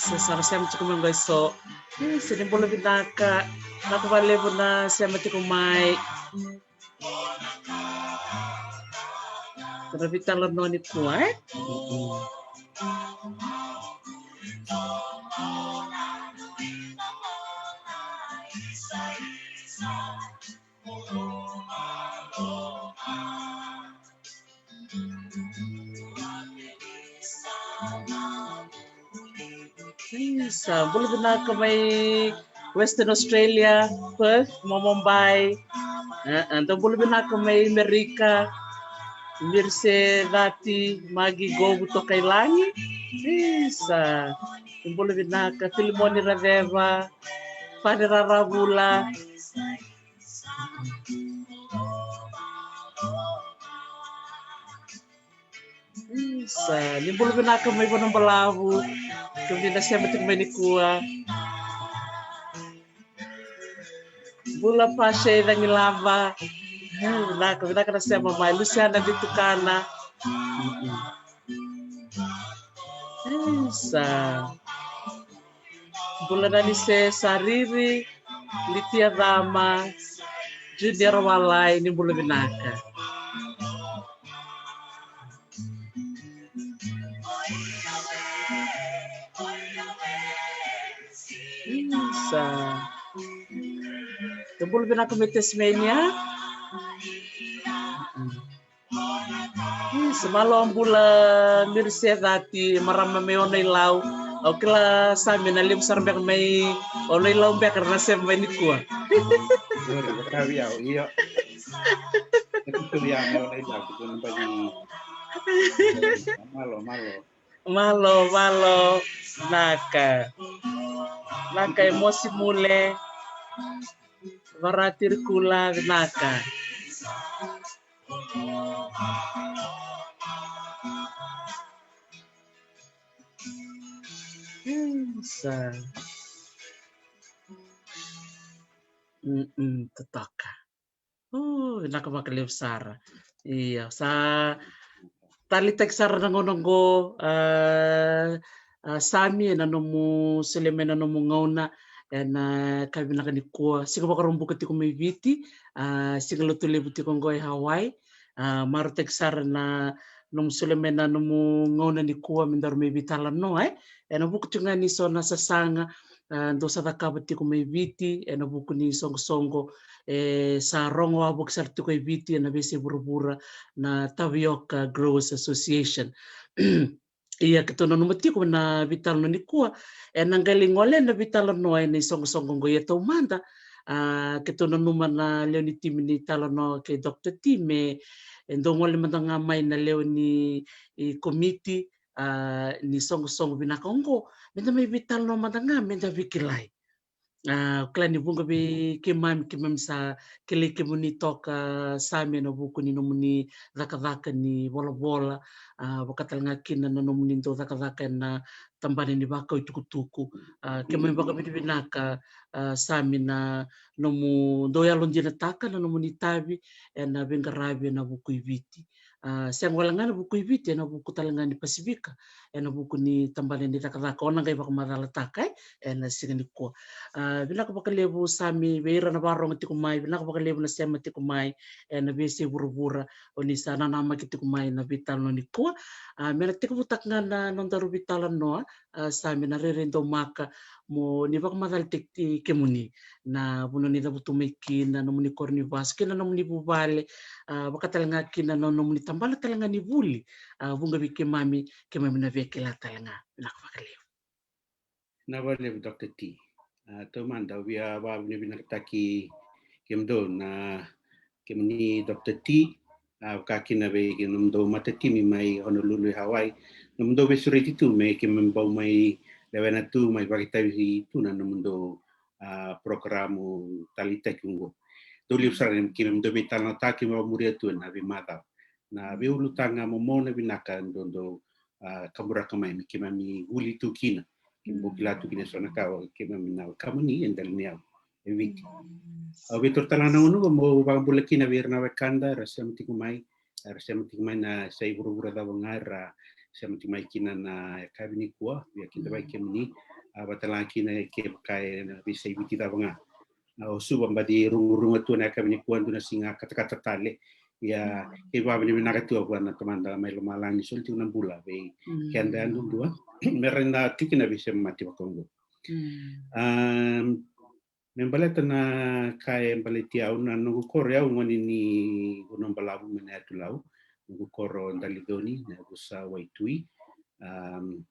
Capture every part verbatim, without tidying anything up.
Sa sara sema tiko mai qo e so. Isa, ni bula vinaka. Vinaka vakalevu na sema tiko mai. Ko na veitalanoa nikua, e? Isa, bula vinaka mai Western Australia, Perth, Momombai. Dou bula vinaka mai Amerika, Mirse Cati, Magi Govu Tokailagi. Isa, bula vinaka Filimoni Raceva, Fare Raravula. Isa, ni bula vinaka mai Vanua Balavu. Kemuni na sema tiko mai nikua. Bula Pashe Cagilava. Vinaka, vinaka na sema mai Lusiana Vitukana. Isa. Bula na ni se Sariri, Litia Cama, Junior Walai, ni bula vinaka. Isa. Ni bula vinaka mai Tasmania. Isa, malo bula Mirse Cati, marama mai Ono-i-Lau. Au kila Sami na levu sara beka mai Ono-i-Lau beka ra na sema mai nikua. Io, io. Io. Io, io, mai Ono-i-Lau, ko na bani. Malo, malo. Malo, malo. Naka. Naka e Mosi Mule. Varatirikula, naka. Isa. Mm-mm, totoka. O, vinaka vakalevu sara. Ia, sa taleitaki sara na gauna oqo, a, a, Sami, ena nomu solia mai na nomu gauna ena ka vinaka nikua. Siga Vakaraubuka tiko mai Viti, a, siga lotu levu tiko oqo e Hawaii. A, marautaki sara na nomu solia mai na nomu gauna nikua me daru mai veitalanoa, e. Ena vuku tiko ga ni so na sasaga, a, dou sa cakava tiko mai Viti, ena vuku ni soqosoqo, e, sa rogo wavoki sara tiko e Viti, ena veiyasai vuravura, na Tavioka Growers Association. Ia, keitou nanuma tiko na veitalanoa nikua, ena qai lai gole na veitalanoa ena isoqosoqo oqo, ia taumada, a, keitou nanuma na lewe ni timi ni talanoa kei Doctor T me, e, dou gole mada ga mai na lewe ni, i, komiti, a, ni soqosoqo vinaka oqo, meda mai veitalanoa mada ga, meda veikilai. A, au kila ni vuqa vei keimami, keimami sa kilai kemuni toka, Sami, ena vuku ni nomuni cakacaka ni volavola, a, vaka tale ga kina na nomuni dau cakacaka ena tabana ni vakau itukutuku. A, keimami vakavinavinaka, a, Sami, na nomu dau yalodinataka na nomuni itavi ena veiqaravi ena vuku i Viti. A, sega wale ga ena vuku i Viti, ena vuku tale ga ni Pasifika, ena vuku ni tabana ni cakacaka o na qai vakamacalataka, e, ena siga nikua. A, vinaka vakalevu Sami, vei ira na vakarogo tiko mai, vinaka vakalevu na sema tiko mai ena veiyasai vuravura, o ni sa nanamaki tiko mai na veitalanoa nikua. A, me na tekivutaka ga na nodaru veitalanoa, a, Sami, na rairai daumaka mo ni vakamacalataki kemuni, na vanua ni cavutu mai kina, nomuni koro ni vasu kei na nomuni vuvale, a, vaka tale ga kina na nomuni tabana tale ga ni vuli, a, vuqa vei keimami, keimami na via kila tale ga. Vinaka vakalevu. Vinaka vakalevu, Doctor T. A, taumada au via vakavinavinakataki kemudou na, kemuni Doctor T, a, vaka kina vei kei nomudou matatimi mai Honolulu i Hawaii, nomudou veisureti tu me keimami bau mai lewena tu, mai vakaitavi tu na nomudou, a, porokaramu taleitaki oqo. Dou levu sara na keimami dau veitalanoataka, keimami vakamuria tu ena veimacawa. Na veiulutaga momona vinaka dou dau, a, kaburaka mai me keimami vuli tu kina. Keimami bau kila tu kina eso na ka, keimami na wekamuni e dela ni yau e Viti. Au via taura tale ga na gauna oqo meu vakabula kina vei ira na wekada era sema tiko mai, era sema tiko mai na yasai vuravura cava ga era sema tiko mai kina na yakavi nikua, via kidavaki kemuni. A vata la kina kevaka e na veiyasai Viti cava ga. A, o Suva baci rugurugu tu na yakavi nikua, dua na siga katakata tale. Ia, kei vavinavinaka tu vua na Tamada mai lomalagi ni soli tiko na bula vei keda yadudua me ra na tiko na veisemati vakaoqo. Am, me baleta na ka e baleti au, na noqu koro, au gone ni Vanuabalavu mai na yatu Lau. Noqu koro Daliconi, na yavusa Waitui. Am,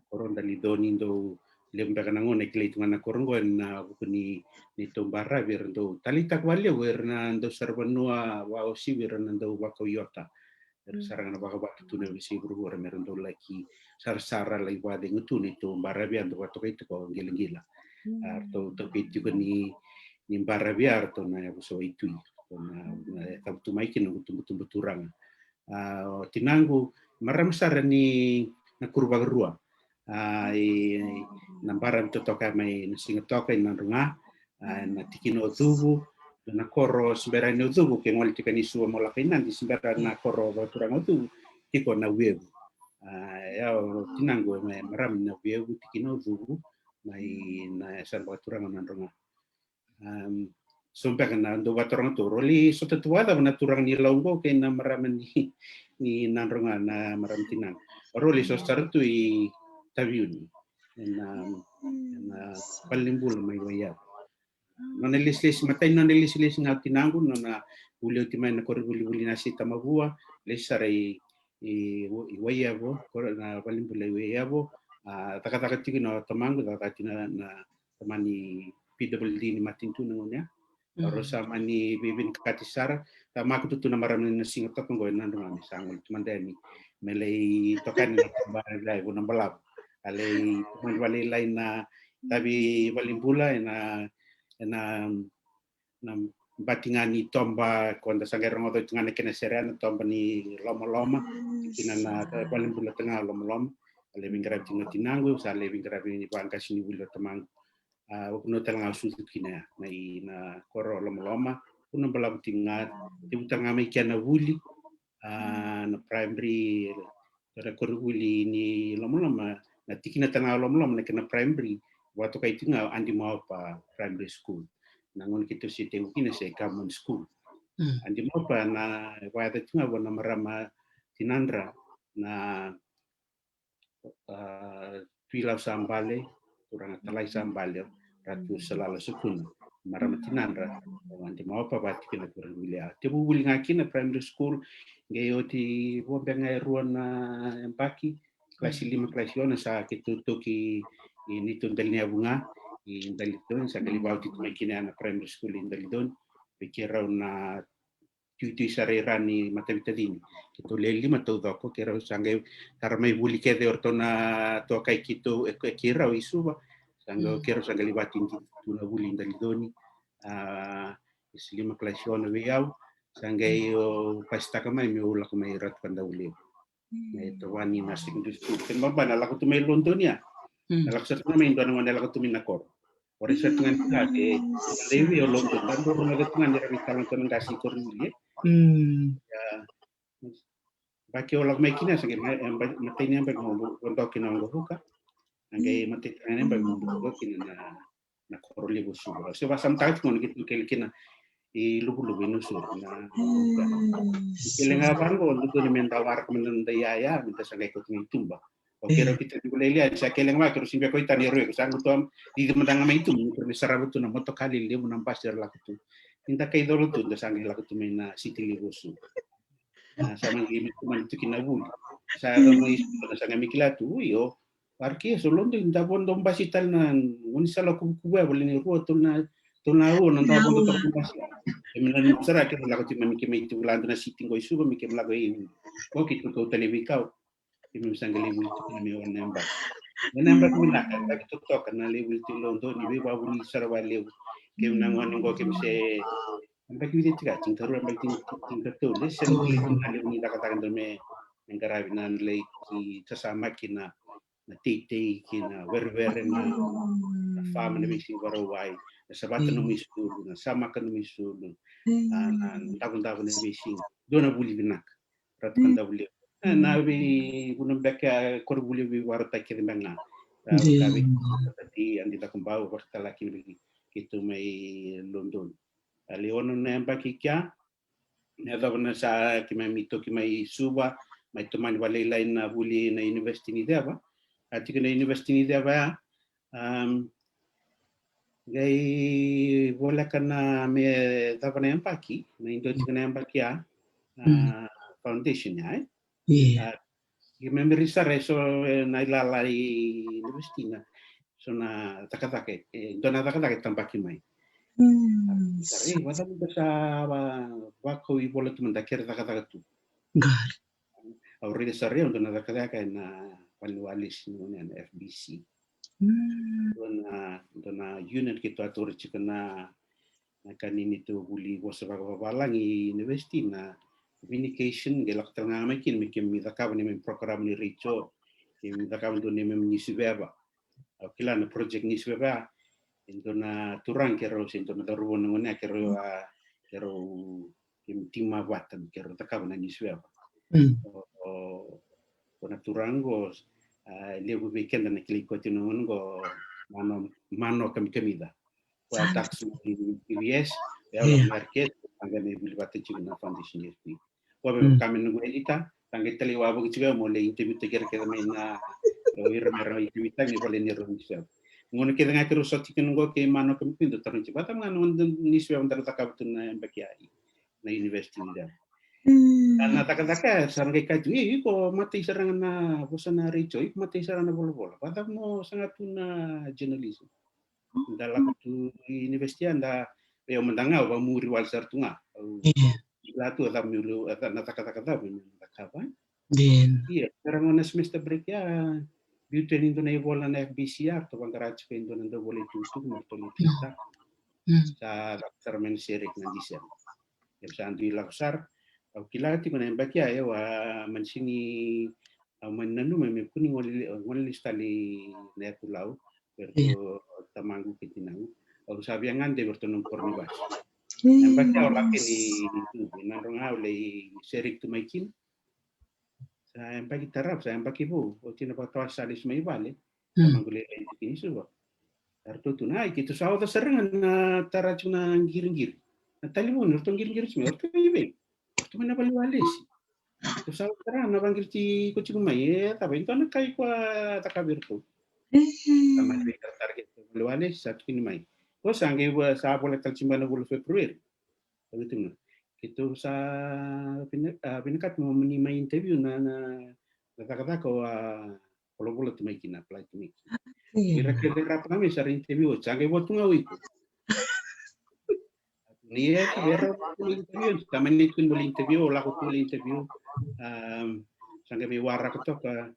koro Daliconi, dou levu beka na gauna e kilai tu ga na koro oqo ena vuku ni neitou baravi, era dau taleitaka vakalevu, era na dau saravanua vakaosi vei ira na dau vakau iota. Era sara ga na vakavatu tu na veiyasai vuravura me ra dau laki sarasara, lai vakacegu tu neitou baravi, a dau vakatokai tiko o Qilaqilatau. A, ratou taukei tiko ni, ni baravi, a, ratou na yavusa Waitui. Ratou na, na, e cavutu mai kina noqu tubutubu turaga. A, o tinaqu marama sara ni Nakuru vakarua. A, e na baravi totoka mai na Sigatoka i Nadroga. A, na tikina o Cuvu, na koro se bera ni o Cuvu, ke gole tiko ni Suva mo lako i Nadi, se bera na koro vakaturaga o Cuvu, tiko Navuyevu. A, ia o tinaqu e marama ni Navuyevu, tikina o Cuvu, mai na yasana vakaturaga o Nadroga. Am, so beka na dau vakataroga tu, rau lai sota tu vakacava na turaga ni Lau oqo kei na marama ni, ni Nadroga, na marama tinaqu. Rau lai sota sara tu i Taveuni, ena, ena valenibula mai Waiyavu. Nona lesilesi, matai nona lesilesi ga o tinaqu, nona vuli oti mai na koronivuli, vuli na Sita Mavua, lesi sara i, i, i Waiyavu, koro na valenibula i Waiyavu. A, cakacaka tiko na tamaqu, cakacaka tiko na, na tamani P W D ni matanitu na gauna ya. Rau sa mani veivinakati sara. Tamaqu tu na marama ni Sigatoka oqo e Nadroga, me sa gole tu mada yani me lai tokani na taba e Vanuabalavu. A lai tomani vakalailai na tavi valenibula ena, ena, na bati ga ni toba, ko da sa qai rogoca tu ga na kena sere, na toba ni Lomaloma, kina na valenibula taga Lomaloma. A lai veiqaravi tiko na tinaqu, sa lai veiqaravi ni vaqasenivuli o tamaqu. A, au vanua tale ga au sucu kina ya, na i, na koro Lomaloma, Vanuabalavu tiko ga, tevu tale ga mai kea na vuli, a, na primary, na koronivuli ni Lomaloma, na tikina tale ga o Lomaloma, na kena primary, vakatokai tiko ga o Adi Maopa Primary School. Na gauna keitou se tevu kina se government school. Adi Maopa na vakayaca tiko ga vua na marama tinadra, na a, Tui Lau Sabale, turaga Talai Sabale, Ratu Salala Sukuna, marama tinadra, o Adi Maopa vata kei na koronivuli. A tevu vuli ga kina primary school, qai oti vo beka ga e rua na yabaki, kalasi lima, kalasi ono, sa keitou toki i neitou daligavu ga i Daliconi, sa qai lai vakaoti tu mai kina na primary school i Daliconi, vei keirau na tuitui sara i ra ni matavitacini. Keitou le lima taucoko, keirau sa qai tara mai vuli kece o ratou na tokai keitou, e, e keirau i Suva. Sa qai, keirau sa qai lai vakaoti tu na vuli i Daliconi. A, kalasi lima, kalasi ono vei au. Sa qai o pasitaka mai meu lako mai Ratu Kadavulevu. E, Tovani na secondary school. Kena ibalebale na lako tu mai Lodoni ya. Na lako sara tu ga mai dua na gone, na lako tu mai na koro. O rai sara tu ga ni ka, e, na ivi o Lodoni. Da dau rogoca tu ga ni ra veitalanoa tu na qase i koronivuli, e. Ia, vaka o lako mai kina, sa qai ma-, e, ba-, matai ni yabaki mo vodo kina o Qoroka. A qai matai tale ga ni yabaki mo vodo kina na na koro levu o Suva. Se vakasamataka tiko na keitou kele kina i Luvuluvu i Nausori, na kele ga vaqo, dodonu me da waraka mada na noda iyaya me da sa qai kauta mai tuba. O keirau keitou ni vula i liai, sa kele ga vaqo, keirau se beka o itana, e rui ko sa qai tou cici mada ga mai tuba, keirau mai sarava tu na motoka lelevu, na basi era lako tu. Ni da kai colo tu, da sa qai lako tu mai na siti levu o Suva. A, sa mani qai mai tu kina vuli. Sa qai mai, sa qai mai kila tu, ui, o Arki, so Lodoni, da vodo basi tale na gaunisala kuvukuvu ya, vale ni rua, tolu na, tolu na aua na da vodo toka basi. Keimami nanuma sara, keimami lako tiko mai, keimami tu vula dua na siti qo i Suva, me keimami lako i vuli. Ko keitou kau tale veikau. Keimami sa qai lai vuli tu kina me ono na yabaki. Ono na yabaki vinaka, yabaki totoka na lai vuli tu i Lodoni, veivakavuli sara vakalevu. Keimami na gone qo, keimami se yabaki vica tiko, tinikarua, yabaki tini, tinikatolu, e sega ni levu ni cakacaka dau me, me qaravi na lai ki sasamaki na, na teitei kei na werewere, na, na fama na veisiga Vakarauwai, na savata nomu isulu, na samaka nomu isulu, na, na davodavo na veisiga. Dua na vuli vinaka. Ratu Kadavulevu. E, na veivanua beka ya, koronivuli veivakarautaki kece beka ga. Sa vaka vei keitou mai Cakobau, vakatala kina vei keitou mai Lodoni. A lewe ono na yabaki kea, na yacova na sa keimami toki mai Suva, mai tomani vakalailai na vuli na University ni Ceva. A tiko na University ni Ceva ya, um, qai voleka na me cava na yabaki, na i dua tiko na yabaki ya, a, foundation ya, e? Ia. A, keimami research eso, e, na ilala i university na so na cakacaka, e, dua na cakacaka e tabaki mai. Sa rei, vacava da sa va, vakau ivola tu mada kere cakacaka tu. Au raica sara au dua na cakacaka ena valeniwalesi ni gone ena F B C. Dua na, dua na unit keitou a taura tiko na, na ka ni neitou vuli vosa vakavavalagi i university na communication, qai lako tale ga mai kina me keimami cakava neimami program ni retio, keimami cakava dua neimami newspaper. Au kila na project newspaper, e dua na turaga keirau se dua na cauravou na gone keirau a, keirau keimami team up vata me keirau cakava na newspaper. O, o, o na turaga qo, a, levu vei keda na kilai koya tiko na gauna qo, Mano, Mano Kamikamica. Koya a tax mai P B S, e au na market, a qai mai vuli vata tiko na foundation ni F B. Koya me vaka me noqu editor, sa qai talai wavoki tiko au mo lai interview taki ira kece mai na, o ira me ra interview taki ni vale ni rau newspaper. Gauna kece ga keirau sota tiko qo kei Mano Kamikamica, tarogi tiko, vata ga na gauna newspaper daru cakava tu na yabaki ya i na university ni Ceva. A, na cakacaka sa na qai kaya tu, e, iko matai sara ga na vosa na retio, iko matai sara ga na volavola. Vacava mo saga tu na journalism? Da lako tu i university ya, da, e, au mada ga au vakamuri wale sara tu ga. Au kila tu a cava meu, a cava na cakacaka cava meu cakava. Ia, era gona semester break ya, biu tu yani dua na ivola na F B C ya, ratou vaqara tiko e dua na dauvola itukutuku me ratou lai printaka. Sa lako sara mai na Serek na December. Ia sa dui lako sara. Au kila tiko na yabaki ya, au a mani sini, au mani nanuma me kua ni gole, gole lesu tale na yatu Lau vei ratou tamaqu kei tinaqu. Au sa via gade vei ratou na Port Vipers. Na yabaki ya au lako kina i Tubu, na droga au lai Serek tu mai kina. Sa yabaki tarava, sa yabaki vou, oti na vakatawase sa lesu mai vale. Tamaqu lai lai tiko ni Suva. Ratou tu na, ai, keitou sa oca sara ga na tara tiko na qiriqiri. Na talevoni, ratou qiriqiri tiko mai, ratou i vei? Ratou mai na valeniwalesi. Ratou sa oca sara ga na vaqiri tiko mai, e cava e dua na ka iko a cakava vei ratou. Sa mai vei taratara keitou valeniwalesi, sa tukuni mai. Ko sa qai sa voleka tale tiko mai na vula February. Keitou sa vina, a, vinakata mo ni mai interview na, na, na cakacaka o a volavola tu mai kina, apply tu mai kina. Ira kece ra pa mai sa ra interview, sa qai vo tu ga o iko. Ni e, era interview, sa mani tu mo interview, o lako tu mo interview. Um, sa qai mai waraka toka,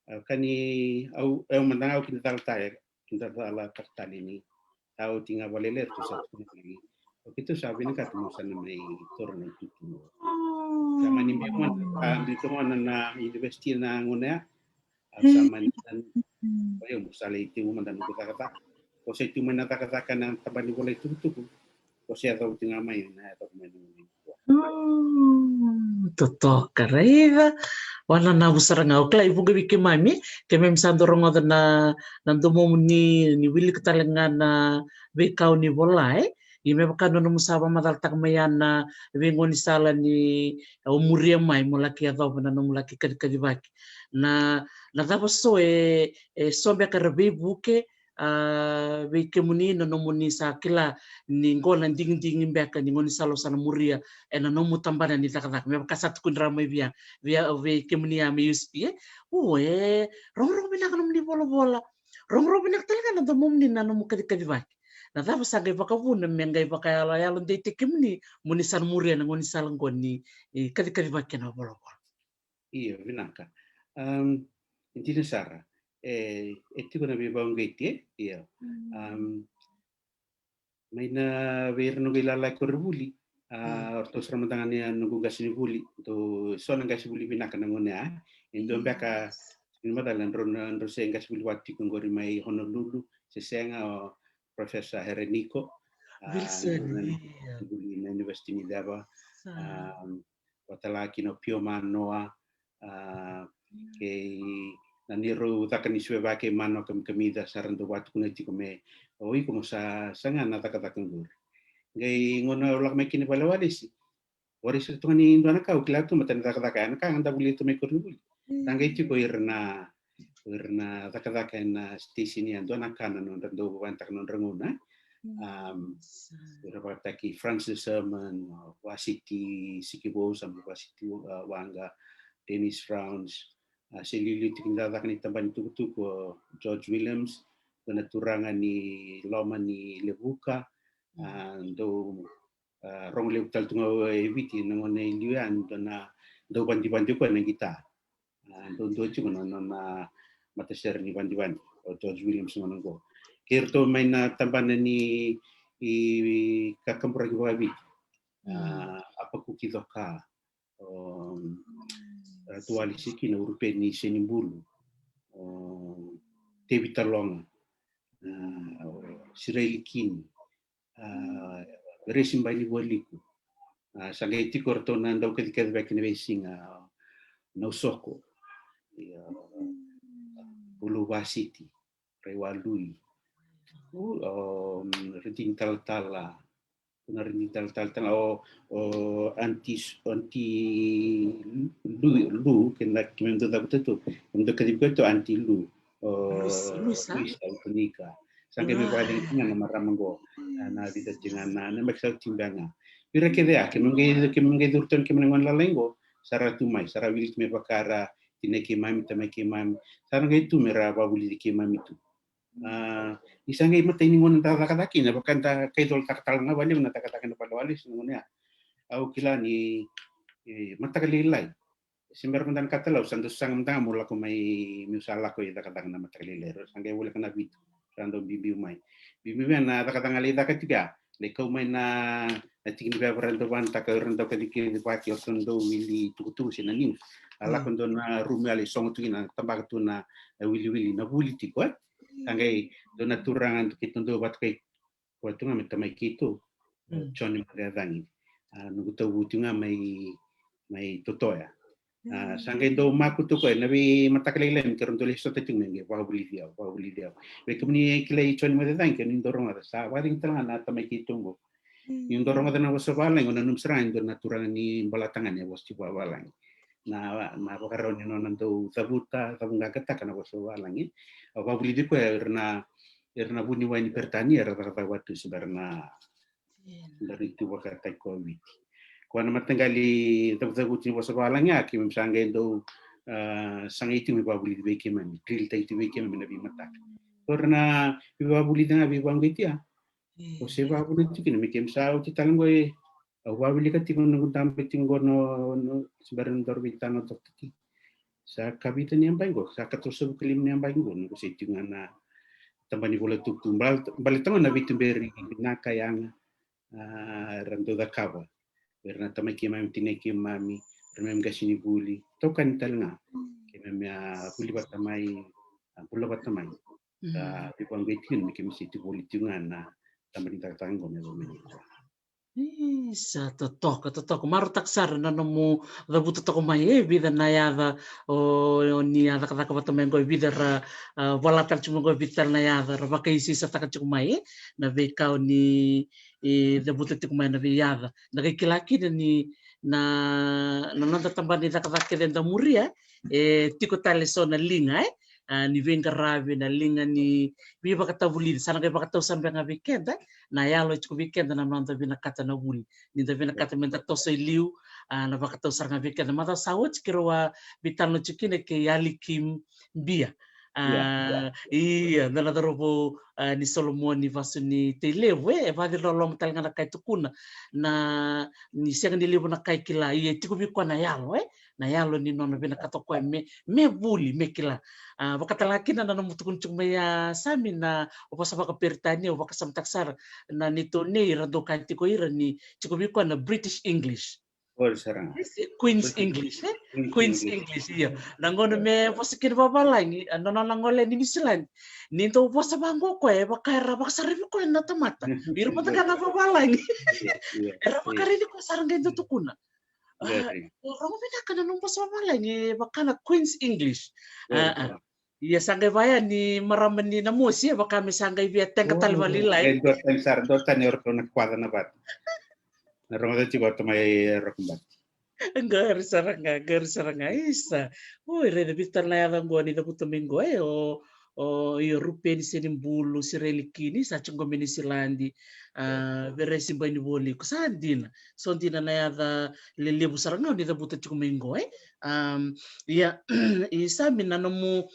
a, ka ni au, au mada ga au kina cala tale, kina cala tale ni. Au tiko ga vale letu sa tukuna vei o keitou sa vinakata mo sa na mai taura na itutu. Sa mani biu gona, a, biu tu gona na university na gauna ya. A, sa mani, o yau mo sa lai tiko mada noqu cakacaka. Ko se tu mai na cakacaka na tabana ni vola itukutuku. Ko se yacova tiko ga mai na yacova mai na gauna. Mm, totoka, raica. Wana na vu sara ga, o kila i vuqa vei keimami, keimami sa dau rogoca na, na domomu ni, ni wilika tale ga na veikau ni vola, e? Ia me vaka na nomu sa vakamacalataka mai ya na veigaunisala ni o muria mai mo laki yacova na nomu laki kacikacivaki. Na, na cava so e, e so beka era veivuke, a, vei kemuni na nomuni sa kila ni qo na digidigi beka ni gaunisala o sa na muria ena nomu tabana ni cakacaka. Me vaka sa tukuni rawa mai via, via, vei kemuni a me U S P, e? O, e rogorogo vinaka nomuni volavola. Rogorogo vinaka tale ga na domomuni na nomu kacikacivaki. Na cava sa qai vakavuna me qai vakayaloyalo deitaki kemuni mo ni sa na muria na gaunisala qo ni, e, kacikacivaki ena volavola? Io, vinaka. Um, dina sara. E, e tiko na veivakauqeti, e? Io. Um, mai na vei ira noqu ilalai ko ira vuli. A, o ratou sara mada ga ni a noqu qasenivuli. Dou so na qasenivuli vinaka na gauna ya. E dua beka ni macala drau na, drau se qasenivuli vata tiko qori mai Honolulu. Se sega o Professor Hereniko. A, Wilson, na, io. Vuli na University ni Ceva. Sa. Um, vata la kina o Pio Manoa, a, kei, Na neirau caka ni sueva kei mano kamikamica sa ra dau vakatukuna tiko me, o iko mo sa saga na cakacaka qori. Qai gauna au lako mai kina i vale o Alesi, o Alesi sa tukuna ni dua na ka au kila tu, matani cakacaka ya na ka ga da vuli tu mai koronivuli. Sa qai tiko ira na, ira na cakacaka ena station ya, dua na ka na nodra dau vakayagataka nodra gauna. Um, ira vakataki Francis Herman, uh, Vasiti Sikivou, sa mai Vasiti, uh, Waqa, Dennis Frowns, uh, se liuliu tiko ni cakacaka ni tabana ni tukutuku o George Williams, dua na turaga ni loma ni Levuka, uh, dau, uh, rogo levu tale tu ga e Viti na gauna e liu ya, dua na dau vadivadi koya na gita. A, dodonu tiko na, na, na matasere ni vadivadi o George Williams gona qo. Kei iratou mai na tabana ni i kakaburaki vakaviti. A, Apakuki Coka, o, a, Tuwali Sikina, Urupeni Senibulu, o, Tevita Loga, a, o, Siraili Kini, a, Resi Bai ni Vualiku. A, sa qai tiko ratou na dau kacikaci vaki na veisiga, a, Nausoko. Ia, Bulu Vasiti, Raiwalui. O, o, Ridini Talatala. Na Ridini Talatala, tala, o, o, Aunty, Aunty Lu, Lu, kena, kena dau cavuta tu. Kena dau kacivi koya tu, Aunty Lu. O, Luisa, Luisa. Luisa, o Tunika. Sa qai mai vakaliga tiko ga na marama qo. A, na vica tiko ga na, na mai sa tiko ga. Vei ira kece ya, keimami qai, keimami qai curu tu, keimami na gone lalai qo. Sa ra tu mai, sa ra wili tu mai vaka ra tinai keimami, tamai keimami. Sa ra qai tu me ra vakavulici keimami tu. A, ni sa qai matai ni gauna da cakacaka kina, vaka da kaicolataka tale ga vakalevu na cakacaka na vale o Alesi na gauna ya. Au kila ni, e, mataka lailai. Se bera mada na ka tale, au sa dau saga mada ga meu lako mai, meu sa lako i cakacaka na mataka lailai. Ra sa qai voleka na vitu, ra dau biubiu mai. Biubiu mai na cakacaka lai caka tiko ya. Lai kau mai na, na tiki ni veva ra dau vanataka, ra dau kacikaci vaki, o ratou dau wili tukutuku se na news. A lako dua na rumu ya lai sogo tu kina, tabaka tu na, na wiliwili, na vuli tiko, e. Sa qai dua na turaga keitou dau vatokai koya tu ga me tamai keitou, o Johnny Macecagi. A, noqu tauvu tu ga mai, mai Totoya. A, sa qai dau maku tu koya na veimataka lailai me keirau dau lai sota tiko mai qai vakavulici au, vakavulici au. Vei kemuni kilai Johnny Macecagi, kemuni dau rogoca, sa vakacegu tale ga na tamai keitou qo. Niu dau rogoca na vosa vavalagi, au nanuma sara ga e dua na turaga ni Balatagane e vosa tiko vavalagi. Na, na vakarau ni nona dau cavuta, cavuqaqataka na vosa vavalagi. Au vakavulici koya ira na, ira na vuniwai ni Peritania era cakacaka vata tu se bera na, na rai tu vakataki koya o Viti. Koya na mataqali cavucavuti ni vosa vavalagi, a, keimami sa qai dau, a, sagai tiko me vakavulici vei keimami, drill taki tiko vei keimami na veimataka. Koya na veivakavulici ga, veivakauqeti ya. O se vakavulici tiko kina me keimami sa oti tale qo e, au vakawilika tiko na noqu dabe tiko qo no, no, se bera na daru veitalo na tokotaki. Sa ka vica ni yabaki qo, sa ka toso vukalima ni yabaki qo, noqu se tiko ga na tabana ni vola tukutuku. Bal-, baleta ga na veituberi vinaka, yaga, a, era dau cakava. Era na tamai keimami, tinai keimami, era na neimami qasenivuli, tokani tale ga. Keimami a vuli vata mai, a, bula vata mai. Sa veivakauqeti tiko me keimami se tiko voli tiko ga na tabana ni cakacaka qo me vaka mai nikua. Isa, totoka, totoka. Marautaka sara na nomu cavuta toka mai, e, vica na yaca o, o ni a cakacaka vata mai qo, e vica ra, a, vola tale tiko mai qo, e vica tale na yaca ra vakaisaisataka tiko mai, e, na veika o ni, e, cavuta tiko mai na veiyaca. Da qai kila kina ni na, na noda tabana ni cakacaka kece da muria, e, tiko tale so na liga, e, a, ni veiqaravi, na liga ni veivakatavulici, sa na qai vakatau sara beka ga vei keda, na yalo e tiko vei keda na noda vinakata na vuli. Ni da vinakata me da toso i liu, a, na vakatau sara ga vei keda. Macawa sa oti keirau a veitalanoa tiko kina kei Alikim Bia. A, ia, da na cauravou, a, ni Solomoni, vasu ni Tailevu, e, e vakaciriloloma tale ga na ka e tukuna, na, ni sega ni levu na ka e kila, ia e tiko vei koya na yalo, e, na yalo ni nona vinakata o koya me, me vuli, me kila. A, vakatalega kina na nomu tukuna tiko mai ya, Sami, na vosa vakaperitania, au vakasamataka sara na neitou nei, era dau kaya tiko ira ni tiko vei koya na British English. Queen's English, e? Queen's English, ia. Na gauna me vosa kina vavalagi, a, na nona gole ni Niusiladi. Ni dau vosa vaqo o koya, e vaka era vakasaravi koya na tamata. Ira mada ga na vavalagi. Era vakaraici koya sara qai dau tukuna. A, rogo vinaka na nomu vosa vavalagi, e vaka na Queen's English. A, a. Ia sa qai vaya ni marama ni na mosi e vaka me sa qai via tega tale vale lai. E dua tani sara, dua tani o ratou na kwaca na vata. Na rogoca tiko o tamai e rokobati. Qori sara ga, qori sara ga, isa. O, e raica vica tale na yaca qo ni cavuta mai qo, e, o, o, io, Rupeni Senibulu, Sireli Kini, sa tiko qo mai Niusiladi, a, Veresi Bainivola, ko sa dina. So dina na yaca lelevu sara ga ni cavuta tiko mai qo, e. Am, ia, i Sami na nomu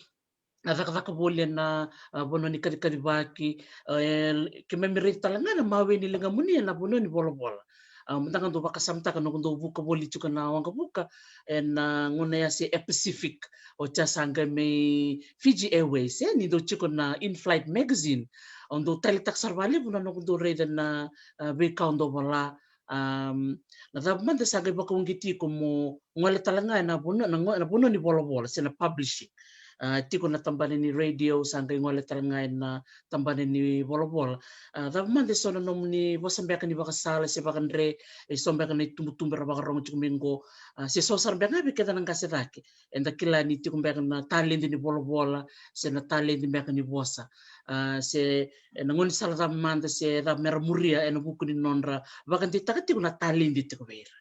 a cakacaka voli ena, a, vanua ni kacikacivaki, e, keimami raica tale ga na mawe ni ligamuni ena vanua ni volavola. A, mada ga dou vakasamataka noqu dou vuka voli tiko na waqavuka ena gauna ya se Air Pacific, oti ya sa qai mai Fiji Airways, e, ni dou tiko na In Flight Magazine. Au dou taleitaka sara vakalevu na noqu dou raica na, a, veika au dou vola, am, na cava mada sa qai vakauqeti iko mo gole tale ga ena vanua, na go-, na vanua ni volavola se na publishing. A, tiko na tabana ni radio, sa qai gole tale ga ena tabana ni volavola. A, cava mada eso na nomuni vosa beka ni vakasala se vakadre, eso beka na itubutubu era vakarogo tiko mai qo, a, se so sara beka ga vei keda na qase cake eda kila ni tiko beka na taledi ni volavola se na taledi beka ni vosa, a, se ena gaunisala cava mada se cava mera muria ena vuku ni nodra vakadeitaka tiko na taledi tiko vei ira.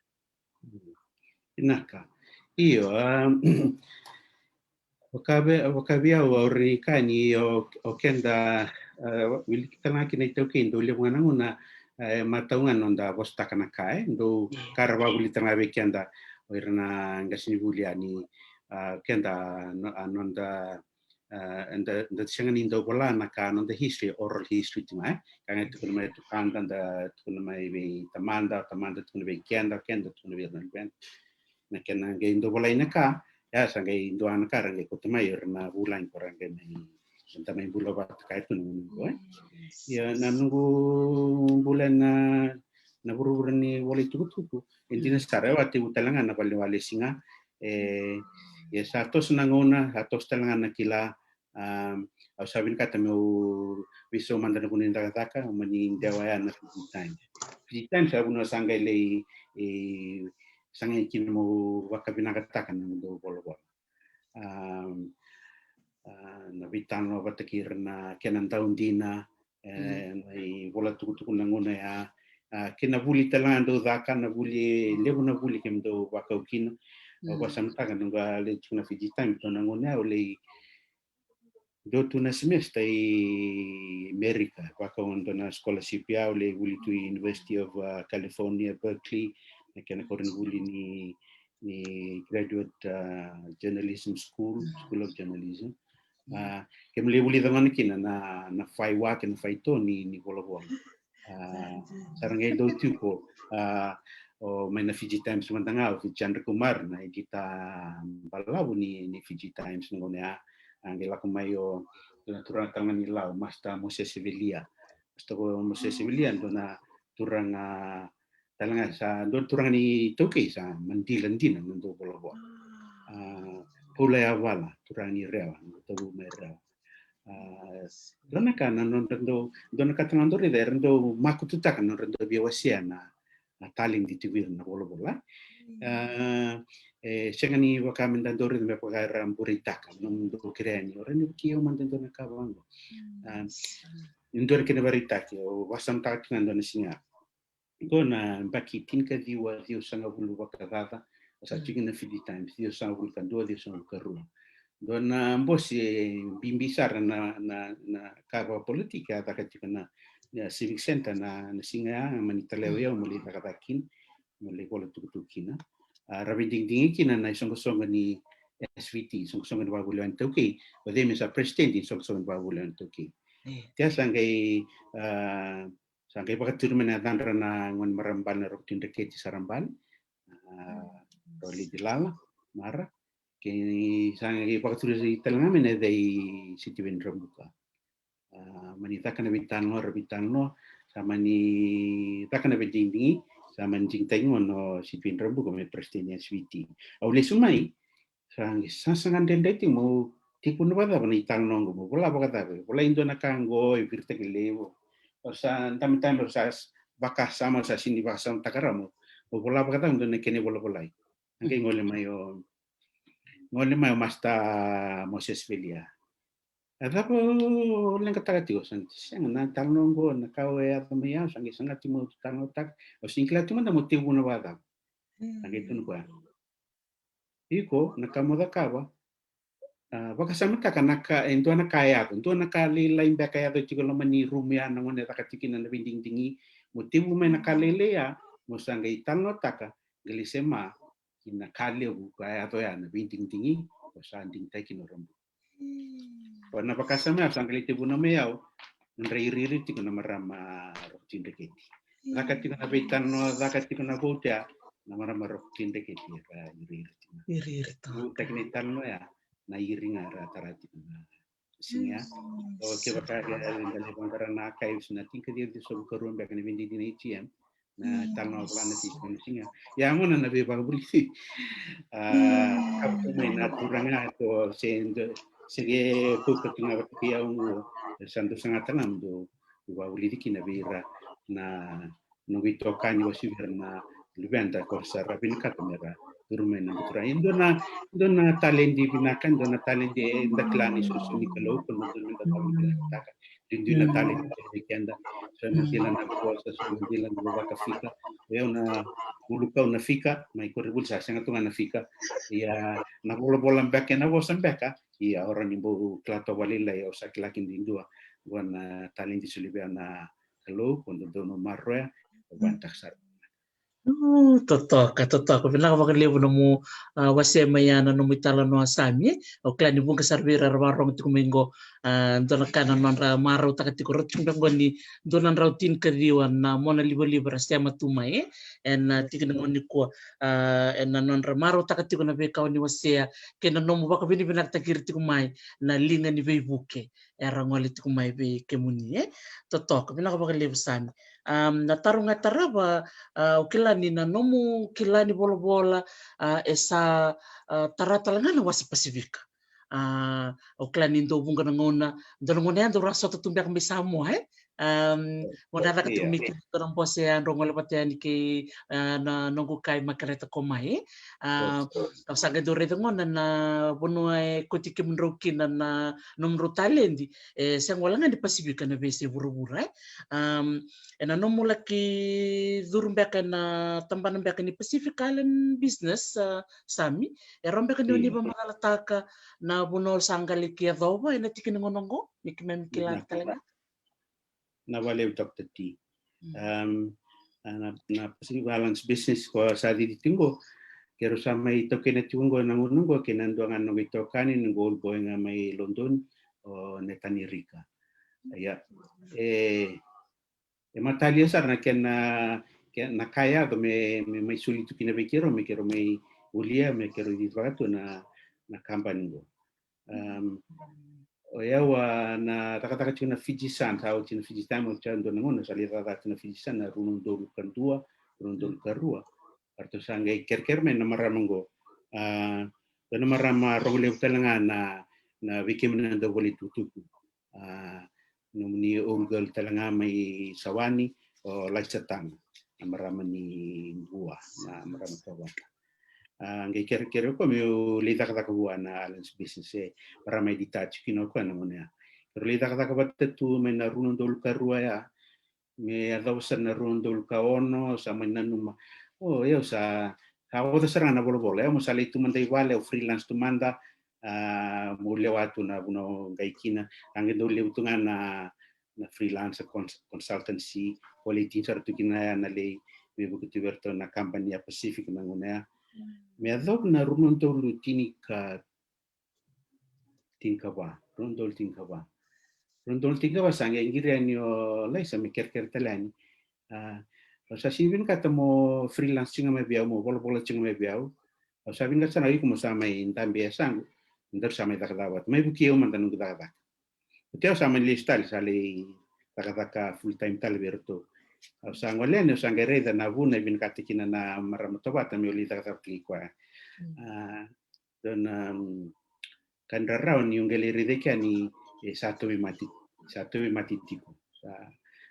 Vinaka. Io, a, vaka vei, vaka vei au, au rawa ni kaya ni o, o keda, a, wiliki tale ga kina iTaukei, dau levu ga na gauna, e, matau ga na noda vosataka na ka, e, dau ka ra vakavuli tale ga vei keda o ira na qasenivuli yani, a, keda, no, a, noda, a, eda, eda sega ni dau vola na ka, noda history, oral history tiko ga, e. Ka ga e tukuna mai tukada, da tukuna mai vei tamada, tamada tukuna vei keda, keda tukuna vei ira na luveda. Na kena qai dau volai na ka, ia sa qai dua na ka ra qai kauta mai o ira na vulagi ko ra qai mai, da mai bula vata kaya tu na gauna qo, e. Ia na noqu bula na, na vuravura ni vola itukutuku, e dina sara, e, au a tekivu tale ga na valeniwalesi ga, e, ia sa toso na gauna, sa toso tale ga na kila, a, au sa vinakata meu veisau mada na vanua ni cakacaka, au mani dewa ya na Fiji Times. Fiji Times a vanua sa qai lai, e, sa qai kina meu vakavinakataka na noqu dau volavola. A, a, na veitalanoa vata kei ira na kena daudina, e, na ivola tukutuku na gauna ya, a, kei na vuli tale ga dau caka, na vuli, levu na vuli keimami dau vakau kina. Au vakasamataka noqu a lai tiko na Fiji Times, dua na gauna ya au lai dua tu na semester i Amerika, vakau dua na scholarship ya, au lai vuli tu i University of, a, California, Berkeley, na kena koronivuli ni, ni Graduate, a, Journalism School, School of Journalism. A, keimami lai vuli cagona kina na, na faiwa kei na faito ni, ni volavola. A, sa ra qai dau tiko, a, o mai na Fiji Times mada ga, o Vijayendra Kumar, na edita balavu ni, ni Fiji Times na gauna ya. A qai lako mai o na turaga tale ga ni Lau, Master Mosese Velia. Master Mosese Velia, dua na turaga tale ga, sa dua na turaga ni taukei, sa madila dina na dau volavola. A, Paula Yavala, turaga ni Rela, na tau mai Rela. A, dua na ka na nodra dau, dua na ka tale ga dau raica, era dau makututaka na nodra dau via wasea na, na taledi tiko vei ira na volavola. A, e sega ni vaka me da dau raica me vaka era bureitaka, na dau kerea ni, o rawa ni vukei au mada dua na ka vaqo. A, e dua na kena vakaraitaki, au vakasamataka tiko ga dua na siga. Qo na yabaki tinikaciwa ciwasagavulu vakacaca, au sa tiko na Fiji Times, ciwasagavulu ka dua, ciwasagavulu ka rua. Dua na bose bibi sara na, na, na ka vakapolitiki a caka tiko na, na Civic Centre na, na siga ya, mani taleva au meu lai cakacaka kina, meu lai vola tukutuku kina. A, ra veidigidigi kina na isoqosoqo ni S V T, isoqosoqo ni vakavuli ni taukei, o cei me sa president ni isoqosoqo ni vakavuli ni taukei. Io. Oti ya sa qai, a, sa qai vakaturi mai na yacadra na gone marama bale na Roko Tui Dreketi Sarabale. A, Roko Lidi Lala Mara. Kei sa qai vakaturi tale ga mai na yaca i Sitiveni Rabuka. A, mani caka na veitalanoa, ra veitalanoa, sa mani caka na veidigidigi, sa mani digitaki gona o Sitiveni Rabuka me president ni S V T. Au lesu mai, sa qai sasaga dredre tiko meu tekivu na vakacava na italanoa qo, meu vola vakacava, volai dua na ka qo e viritaki levu. O sa dame time, o sa vakasama, o sa sini vakasamataka rawa, meu vola vakacava dua na kena ivolavolai. A qai gole mai o, gole mai o Master Moses Velia. A cava o leqataka tiko? Sa qai sega, na italanoa oqo, na ka o yaco mai ya, sa qai saga tiko mo talanoataka. Au sega ni kila tiko mada mo tevu na vakacava. Sa qai tukuna o koya, iko na ka mo cakava, a, vakasamataka na ka, e dua na ka e yaco, dua na ka lailai beka e yaco tiko e loma ni rumu ya, na gauna e caka tiko kina na veidigidigi, mo tevu mai na ka lailai ya, mo sa qai talanoataka, qai lai sema ki na ka levu ka yaco ya, na veidigidigi ko sa digitaki kina o Rabu. Ko na vakasama ya, sa qai lai tevu na mai au, na dra iriiri tiko na marama Roko Tidreketi. Caka tiko na veitalanoa, caka tiko na vote ya, na marama Roko Tidreketi ra iriiri tiko. Iriiri tiko. Vutaki na italanoa ya, na iri ga ra tara tiko na siga ya. O kevaka e da lai vaqara na archives, na tinikaciwa ciwasagavulu ka rua beka na veidigidigi na A T M. Na italanoa vola na tiko na siga. Ia gona na veivakavulici. A, ka tu mai na turaga ko se do, se qai kauta tu ga vata kei au qo, sa dou sagata ga mo dou veivakavulici kina vei ira na noqu itokani, vakauasivi ira na luveda ko ra sa vinakata me ra curu mai na buturaki. E dua na, dua na taledi vinaka, dua na taledi eda kila ni soso ni Kalou, ko na dua me da vakavinakataka. Duidui na taledi vei keda. So na dila na vosa, so na dila na vakafika. O yau na ulukau na fika, mai koronivuli sa sega tu ga na fika. Ia na volavola beka, na vosa beka. Ia o rawa ni bau kila toka vakalailai, au sa kila kina duidua. Qo na taledi soli vei au na Kalou, ko dodonu maroroya, au vakataka sara. Totoka, totoka. Vinaka vakalevu nomu, a, wasea mai ya na nomu italanoa, Sami. Au kila ni vuqa sara vei ira era vakarogo tiko mai qo, a, dua na ka na nodra marautaka tiko, rauta tiko beka qo ni dua na drau tinikaciwa na mona livaliva ra sema tu mai, e, ena, a, tikina qo nikua, a, ena nodra marautaka tiko na veika o ni wasea, kei na nomu vakavinavinakataki ira tiko mai na liga ni veivuke era gole tiko mai vei kemuni, e? Totoka, vinaka vakalevu, Sami. Am, na taro ga e tarava, a, au kila ni na nomu kila ni volavola, a, e sa, a, tara tale ga na wasa Pasifika. A, au kila ni dau vuqa na gauna, dua na gauna ya dau ra sota tu beka mai Samoa, e? Am, mo na caka tiko mai kina dua na bose ya, drau gole vata yani kei, a, na noqu kai Makareta Komai, e? A, au sa qai dau raica gona na vanua e kauti kemudrau kina na nomudrau taledi, e sega wale ga ni Pasifika, na veiyasai vuravura, e. Am, ena nomu laki curu beka ena tabana beka ni Pacific Island Business, a, Sami, e rawa beka ni o ni vakamacalataka na vanua o sa qai laki yacova ena tikina gauna oqo, me keimami kila tale ga. Na vale o Doctor T. Am, a, na, na Pacific Islands Business ko sa cici tiko qo, keirau sa mai taukena tiko qo ena gauna qo kei na dua ga na noqu itokani, noqu old boy ga mai London, o Netani Rika. Ia, e, e matalia sara na kena, kena ka yaco me, me mai soli tu kina vei keirau, me keirau mai volia, me keirau cici vaka tu na, na kabani qo. Am, o yau a na cakacaka tiko na Fiji Sun, sa oti na Fiji Times, oti yau dua na gauna sa lai cakacaka tiko na Fiji Sun, na rua na udolu ka dua, rua na udolu ka rua. Eratou sa qai kerekere mai na marama qo. A, dua na marama rogo levu tale ga na, na vei kemuni na dau vola itukutuku. A, nomuni old girl tale ga mai Sawani, o Laisatana, na marama ni Bua, na marama Tovata. A, qai kerekere o koya meu lai cakacaka vua na Islands Business, e, marama e di taci kina o koya na gauna ya. Keirau lai cakacaka vata tu mai na rua na udolu ka rua ya, me yacova sara na rua na udolu ka ono, sa mai nanuma, o, yau sa, sa oca sara ga na volavola. Yau mo sa lai tu mada i vale, au freelance tu mada, a, mo lewa tu na vanua au qai kina. A qai dau levu tu ga na, na freelance cons-, consultancy, ko lai tini sara tu kina ya na lai veivuke tu vei iratou na kabani ya Pacific na gauna ya. Me yacova na rua na udolu tini ka tinikava, rua na udolu tinikava. Rua na udolu tinikava sa qai qiri yani o Laisa me kerekere tale yani. A, au sa sega ni vinakata mo freelance tiko ga mai vei au, mo volavola tiko ga mai vei au. Au sa vinakata sara ga o iko mo sa mai dabe e yasaqu, daru sa mai cakacaka vata. Mai vukei au mada noqu cakacaka. Oti au sa mai lesu tale, sa lai cakacaka full time tale vei iratou. Au sa gole yani, au sa qai raica na vuna e vinakata kina na marama Tovata meu lai cakacaka vata kei koya. A, dua na, mm, ka ni rarawa niu qai lai raica kina ni, e, sa tauvimate, sa tauvimate tiko. Sa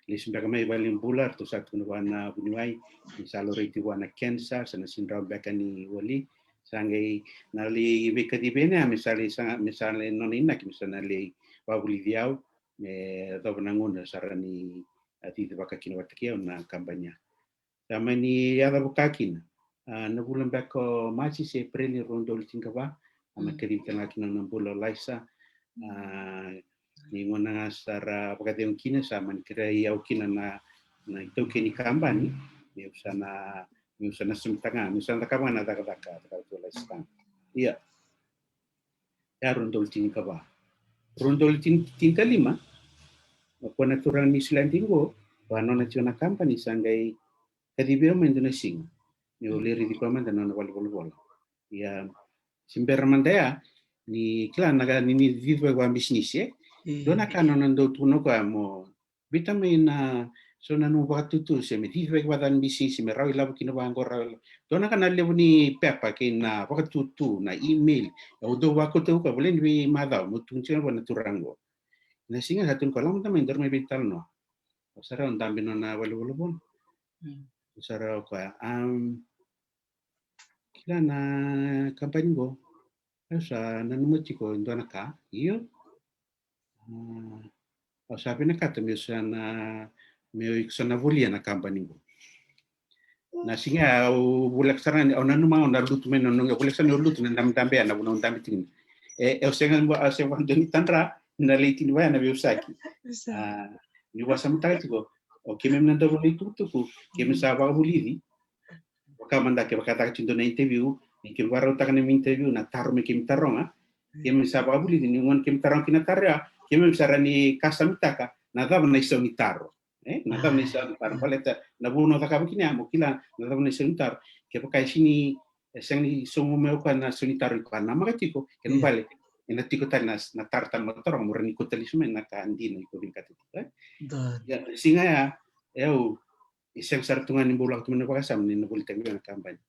lesu beka mai valenibula, ratou sa tukuna vua na vuniwai ni sa laurai tiko vua na cancer, sa na sega ni rawa beka ni wali. Sa qai na lai veikacivi yani ya me sa lai, sa, me sa lai nona inaki me sa na lai vakavulici au me yacova na gauna sa rawa ni a cicivaka kina vata kei au na kabani ya. Sa mani yaco vaka kina, a, na vula beka o Maji se Epereli rua na udolu tinikava, a mani kacivi tale ga kina na bula o Laisa. A, ni gauna ga sa ra vakacegu kina sa mani kerei au kina na, na itaukei ni kabani meu sa na, meu sa na submit-taka ga, meu sa na cakava ga na cakacaka, cakacaka tu o Laisa. Ia. Ia rua na udolu tinikava. Rua na udolu tini, tinikalima, o koya na turaga ni Niusiladi qo, a nona tiko na kabani sa qai kacivi au mai dua na siga meu lai raici koya mada na nona valevolavola. Ia, se bera mada ya, ni kila na ka ni, ni cicivaki vakabisinisi, e? Dua na ka nona dau tukuna o koya mo biuta mai na so na nomu vakatutu se me cicivaki vakabisinisi me rawa ilavo kina vaqo, rawa ilavo. Dua na ka na levu ni pepa kei na vakatutu, na email. Au dau vakauta o koya, volai ni veimacawa meu tukuna tiko vua na turaga qo. Na siga sa tukuna o koya, lako mada mai, daru mai veitalanoa. Au sa rau dabe nona valevolavola. Au sa rau o koya, am, kila na kabani qo. Au sa nanuma tiko e dua na ka, io. A, au sa vinakata meu sa na, meu iko sa na volia na kabani qo. Na siga au voleka sara ga ni, au nanuma au na lutu mai na noqu, au voleka sara ni au lutu na dabedabe ya, na vuna au dabe tiko. E, au sega, au sega vakadua ni tadra na lai tini vaya na veivosaki. A, niu vakasamataka tiko, o keimami na dau vakaitukutuku, keimami sa vakavulici. Vaka mada kevaka caka tiko dua na interview, ni keimami vakarautaka na interview, na taro me keimami taroga, keimami sa vakavulici ni gauna keimami taroga kina na taro ya, keimami sa rawa ni kasamitaka na cava na isau ni taro. E, na cava na isau ni taro. Baleta na vuna au cakava kina ya, mo kila na cava na isau ni taro. Kevaka e sega ni, e sega ni sauma mai o koya na isau ni taro, o koya namaka tiko, kena ibalebale ena tiko tale na, na taro tale mo taroga, mo rawa ni kauta lesu mai na ka dina iko vinakata tiko, e? Ia, siga ya, e au, e sega sara tu ga ni bau lako tu mai na vakasama ni na volitaki vei au na kabani.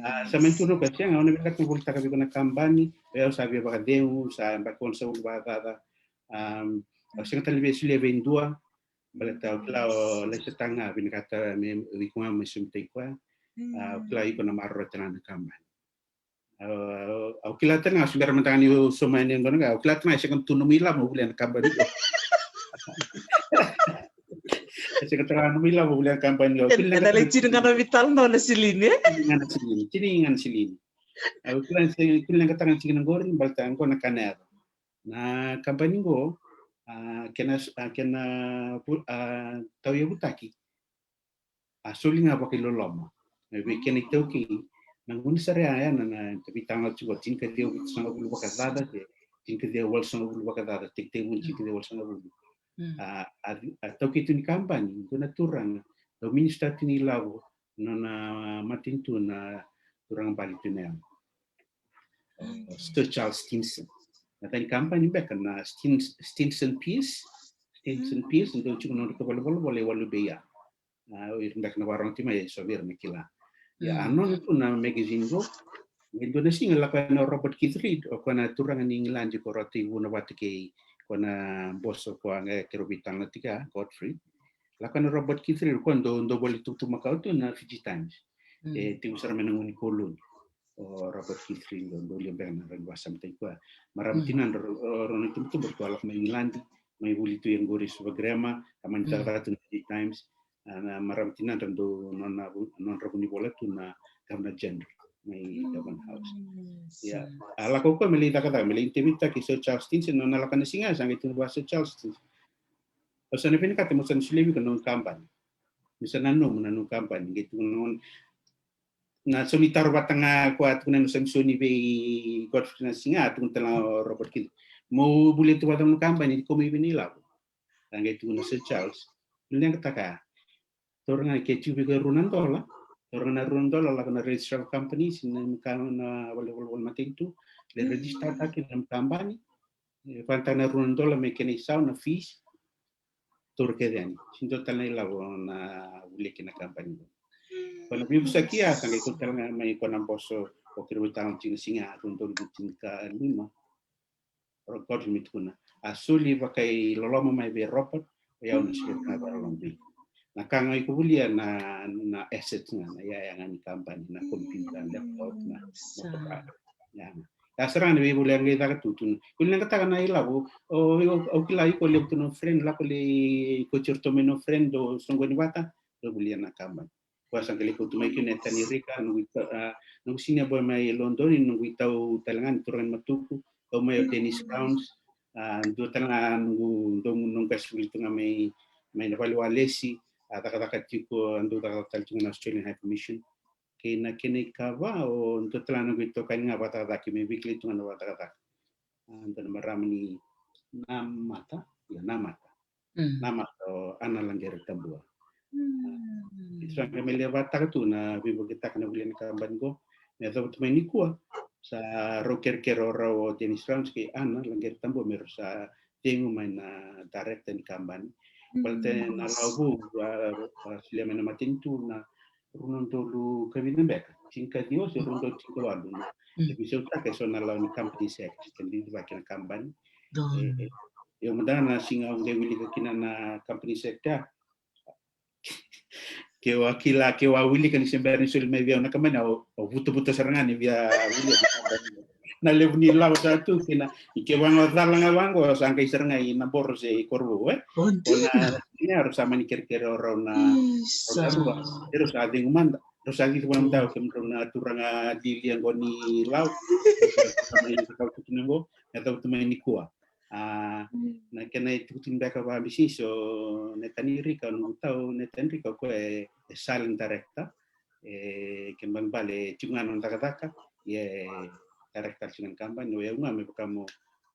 A, sa mai tukuna o koya, sega, au na vinakata na volitaka vei iko na kabani, o yau sa via vakacegu, sa yabaki onosagavulu vakacaca. Am, au sega tale ni via solia vei dua, baleta au kila o Laisa tale ga vinakata me iko ga me submit-taki koya. A, au kila iko na maroroya tale ga na kabani. Au, au, au kila tale ga, se bera mada ga niu sauma yani e dua na ka, au kila tale ga e sega tu nomu ilavo mo volia na kabani qo. E sega tale ga nomu ilavo mo volia na kabani qo. Ena lai tini ga na veitalanoa na silini, e? Tini ga na silini, tini ga na silini. Au kila ni se, kila ni qataka na tikina qori, baleta qo na ka na yaco. Na kabani qo, a, kena, a, kena vu-, a, tauyavutaki. A soli ga vakailoloma. E vei kena itaukei, na gauna sara ya, ya na, na, na veitalanoa tiko, tinikaciwa vitusagavulu vakacaca se tinikaciwa walusagavulu vakacaca, tekitekivu ni tinikaciwa walusagavulu. A, a, a taukei tu ni kabani, dua na turaga, dau minister tu ni lavo, nona matanitu na turaga bale tu na yau. O Sir Charles Stinson. Na yaca ni kabani beka na Stin-, Stinson Pearce. Stinson Pearce, dau tiko na nodratou valenivolavola e Walu Bay ya. A, o ira beka na vakarogo tiko mai, e so vei ira na kila. Ia, a nona tu na magazine qo. E dua na siga lako yani o Robert Keith Reid, o koya na turaga ni Igiladi ko rauta ivuna vata kei koya na boso ko a qai keirau veitalanoa tiko ya, Godfrey. Lako yani o Robert Keith Reid, o koya dau, dau voli tukutuku makawa tu na Fiji Times. E tiko sara mai na gauna ni koloni. O Robert Keith Reid, dau, dau lia beka na rawa ni vakasamataki koya. Marama tinadra, o, o rau na itubutubu, ratou a lako mai Igiladi, mai vuli tu e qori Suva Grammar, ka mani cakacaka tu na Fiji Times. A, na marama tinadra dau nona vu-, nodra vunivola tu na Governor General mai Government House. Ia, a lako o koya me lai cakacaka, me lai interview-taki Sir Charles Stinson, nona lako na siga sa qai tukuna vua Sir Charles Stinson, au sa na vinakata mo sa na solia vei iko na nomu kabani. Me sa na nomu na nomu kabani. Qai tukuna na, na sau ni taro vata ga ko a tukuna na Samisoni vei Godfrey na siga, a tukuna tale ga o Robert Keith, mo volia tu vata na nomu kabani, ni ko mai vei na ilavo. A qai tukuna Sir Charles, ni leqataka ya. Taura ga, ke tiko vei iko e rua na dola. Taura ga na rua na dola, lako na registrar of companies, na ka na vale, vale, vale matanitu. Le register-taki na kabani. E, vakayagataka na rua na dola me kena isau na fees. Taura kece yani. Sega ni dua tale na ilavo na volia kina na kabani. Ko na veivosaki ya, sa qai kau tale ga mai ko na boso, o keirau veitalanoa tiko na siga, rua na udolu tinikaciwa. Robert me tukuna. A soli vakailoloma mai vei Robert, o yau na soli vakailoloma vei. Na ka ga iko volia na, na asset ga, na yaya ga ni kabani, na computer, laptop, na motoka. Ya ga. Sa sara ga na veivoli a qai caka tu tu. Ko leqataka na ilavo, o, o, au kila iko levu tu na friend, lako lai ko tiro tu mai na friend, dou soqoni vata, dou volia na kabani. Koya sa qai lai kauta mai kina e Tani Rika, noqu ita-, a, noqu senior boy mai London, noqu itau tale ga ni turaga ni Matuku, au mai o Dennis Rounds, a, dua tale ga noqu, dou, noqu qase vuli tu ga mai, mai na vale walesi, a, cakacaka tiko, a, dou cakacaka tale tu ga na Australian High Commission. Kei na kena ikava, o dua tale ga noqu itokani ga vakacakacaka, me veikilai tu ga na vakacakacaka. A, dua na marama ni Namata, ia Namata. Mm. Namata o Ana Laqere Tabua. Mm. Sa qai mai levataka tu na veivuketaka na vuli na kabani qo. Me yacova tu mai nikua, sa rau kerekere o rau o Dennis Rounds kei Ana Laqere Tabua me rau sa cegu mai na director ni kabani. Mm. Baleta na lawa vou, a, a, solia mai na matanitu na rua na udolu ka vica beka. Tinikaciwa se rua na udolu tinikawalu na. Mm. E veisautaka e so na lawa ni Companies Act, ka didivaki na kabani. Donu. E, e, io, mada ga na siga au qai wilika kina na Companies Act ya. Ke au a kila, ke au a wilika ni se bera ni soli mai vei au na kabani, au, au vutavuta sara ga ni via wilika na kabani. Na levu ni lawa sa tu kina, i ke vaqo cala ga vaqo, sa qai sara ga i Naboro se i Korovou, e? O, dina. Ko na, ni rau sa mani kerekere o rau na, isa, o rau, rau sa cegu mada, rau sa cici vua na mada, o kemudrau na turaga lialia qo ni lawa, rau sa mai na kau tutu na qo, me tau tu mai nikua. A, mm, na kena itukutuku beka vakabisinisi o Netani Rika, o noqu tau Netani Rika, o koya e, e silent director, e, kena ibalebale e tiko ga na cakacaka, ia e director tiko ga na kabani, o yau ga me vaka mo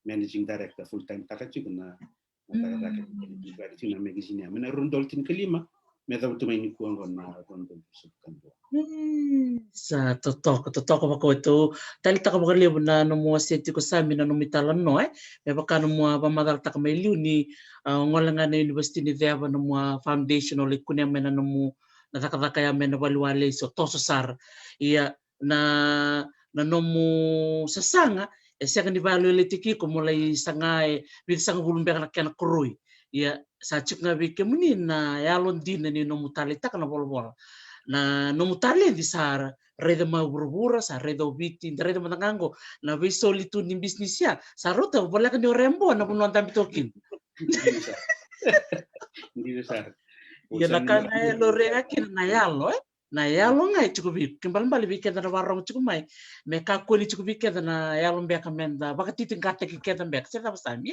managing director full time taka tiko na, na cakacaka, mm, tiko na magazine ya. Mai na rua na udolu tinikalima, me cavutu mai nikua qo na rua na udolu ruasagavulu ka dua. Mm, sa totoka, totoka vakaoti. Au taleitaka vakalevu na nomu wasea tiko Sami na nomu italanoa, e. Me vaka nomu a vakamacalataka mai liu ni, a, o gole ga na University ni Ceva, nomu a foundation o lai kunea mai na nomu na cakacaka ya mai na vale walesi, o toso sara. Ia, na, na nomu sasaga e sega ni vakayalolailaitaki iko mo lai saga e vica sagavulu beka na kena koroi. Ia, sa tiko ga vei kemuni na yalodina ni nomu taleitaka na volavola. Na nomu taledi sa raica mai vuravura, sa raica o Viti, da raica mada ga qo na veisoli tu ni bisinisi ya, sa rauta voleka ni o Reboa na vanua dabe toka kina. Dina sara. Dina sara. Ia, na ka ga e laurai ga kina na yalo, e? Na yalo ga e tiko vei iko. Kena ibalebale vei keda na vakarorogo tiko mai, me kakua ni tiko vei keda na yalo beka meda vakatitiqataki keda beka, se cava, Sami?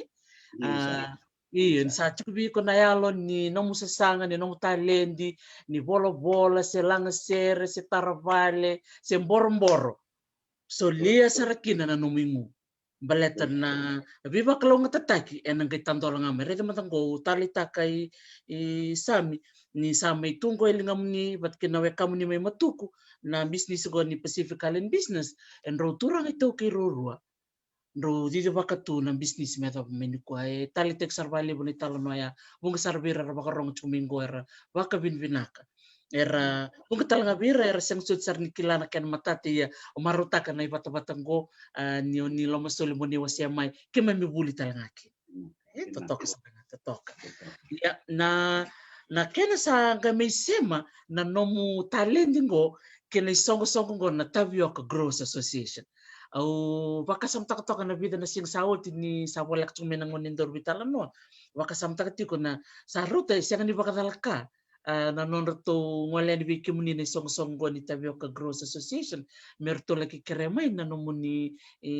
Dina sara. A, io, ni sa tiko vei iko na yalo ni nomu sasaga, ni nomu taledi, ni volavola, se lagasere, se tara vale, se boroboro. Solia sara kina na nomu igu. Baleta na veivakalougatataki ena qai tadola ga mai. Raica mada qo, au taleitaka i, i Sami, ni sa mai tu qo e ligamuni vata kei na wekamuni mai Matuku, na bisinisi qo ni Pacific Island Business, e drau turaga iTaukei ruarua. Drau cicivaka tu na bisinisi me yacova mai nikua. E taleitaki sara vakalevu na italanoa ya. Vuqa sara vei ira era vakarorogo tiko mai qo era vakavinavinaka. Era, vuqa tale ga vei ira era sega soti sara ni kila na kena matata, ia au marautaka na ivatavata qo, a, ni o ni lomasoli mo ni wasea mai, keimami vuli tale ga kina. E, totoka sara ga, totoka. Ia, na, na kena sa qai mai sema na nomu taledi qo kei na isoqosoqo qo na Tavioka Growers Association. Au vakasamataka toka na vica na siga sa oti ni sa voleka tiko mai na gone ni daru veitalanoa. Vakasamataka tiko na sa rauta e sega ni vakacalaka, a, na nodratou gole yani vei kemuni na isoqosoqo qo ni Tavioka Growers Association, me ratou laki kerea mai na nomuni, e,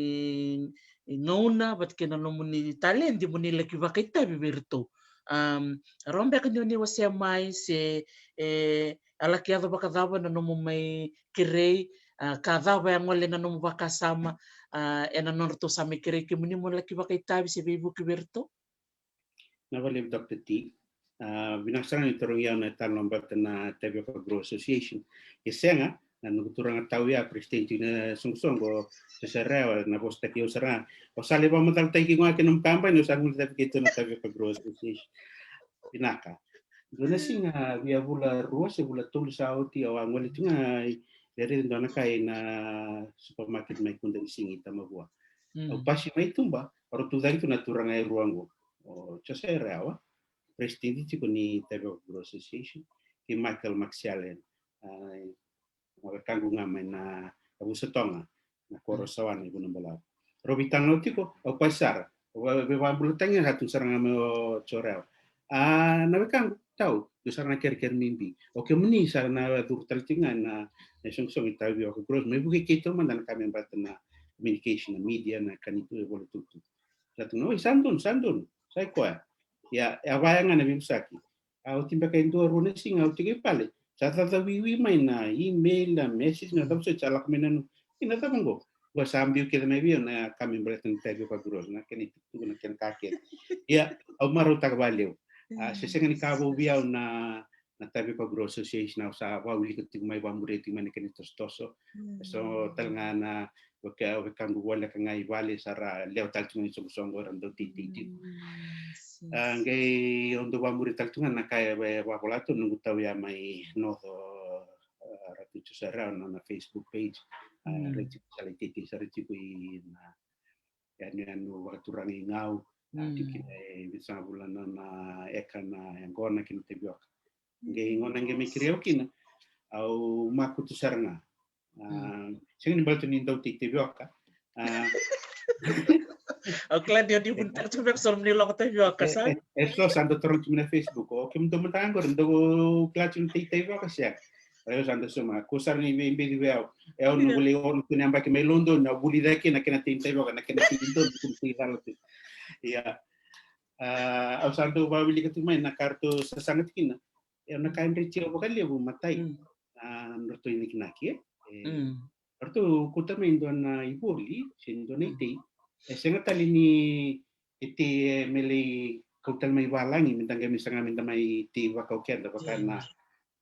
e, gauna vata kei na nomuni taledi mo ni laki vakaitavi vei iratou. Am, rawa beka ni o ni wasea mai se, e, a laki yaco vakacava na nomu mai kerei, a, ka cava e gole na nomu vakasama, a, ena nodratou sa mai kerei kemuni mo laki vakaitavi se veivuke vei iratou? Na vale Doctor T. A, vinaka sara ni tarogi au na italanoa baleta na Tavioka Grow Association. Ke sega, na noqu turaga tau ya, president na soqosoqo, se sa rewa, na vosataki au sara. O sa lai vakamacalataki koya kei na nomu kabani, o sa gole cake keitou na Tavioka Grow Association. Vinaka. Dua na siga via vula rua se vula tolu sa oti, au a gole tu ga i rairai dua na ka ina supermarket mai Kudanisiga i Tamavua. Mm. Au pasi mai tuba, au ratou cake tu na turaga e rua qo. O Jose Rewa, president tiko ni Tavioka Grow Association, kei Michael Maxialen, a, wekaqu ga mai na Yavusa Toga, na koro Sawana i Vanuabalavu. Rau veitalanoa tiko, au pasi sara. Au va-, veivabulataki ga tu sara ga mai o Jorel. A, na wekaqu, tau, tu sara na kerekere bibi. O kemuni sara na curu tale tiko ga na, na isoqosoqo i Tavioka Grocery. Me vukei keitou mada na ka me baleta na communication, na media, na ka ni tu e vola tutu. Sa tu na, oi, sa donu, sa donu. Sa i koya. Ia, e a vaya ga na veivosaki. A oti beka e dua rua na siga au tiko i vale. Sa cacawiwi mai na email, na message, na cava soti sa lako mai na nu. Ina cava qo? Qo sa biu kece mai vei au na ka me baleta na Tavioka Grocery, na kena itukutuku, na kena ka kece. Ia, au marautaka vakalevu. A, se sega ni ka vou vei au na, na Tavioka Grocery Association, au sa vakawilika tiko mai, vakamuria tiko mai na kena itosotoso. So tale ga na weka, wekaqu voleka ga i vale sa ra lewa tale tiko ga ni soqosoqo ra dau teitei tiko. A, qai au dau vakamuria tale tu ga na ka e vakavolatu noqu tau ya mai North, a, Ratu Joserawa na, na Facebook page. A, rai tiko sa lai teitei sara tiko i na yanuyanu vakaturaga i Gau. A, tiko kina e vitusagavulu na, na eka na yaqona kina tavioka. Qai gona qai mai kerei au kina, au makutu sara ga. A, sega ni baleta ni dau tei tavioka. A, au kila ni o ni vunitaka tiko beka so na mani loko tavioka, sa? E, e so sa dau tarogi tiko mai na Facebook. O kemudou mada ga qori dou kila tiko ni tei tavioka, sega. Io, sa dau sauma, ko sara ni veibeci vei au. E au na vuli, o na kune yabaki mai London, na vuli cake na kena tei tavioka, na kena tei London, kune tei cala tu. Ia. A, au sa dau vakawilika tiko mai na ka ratou sasaga tiko kina. E na ka e dreti au vakalevu, matai. A, na ratou inakinaki, e. E, ratou kauta mai dua na ivoli, se dua na itei. E sega tale ni itei e me lai kau tale mai valagi, me da qai mai saga me da mai tei vaka o keda, vaka na,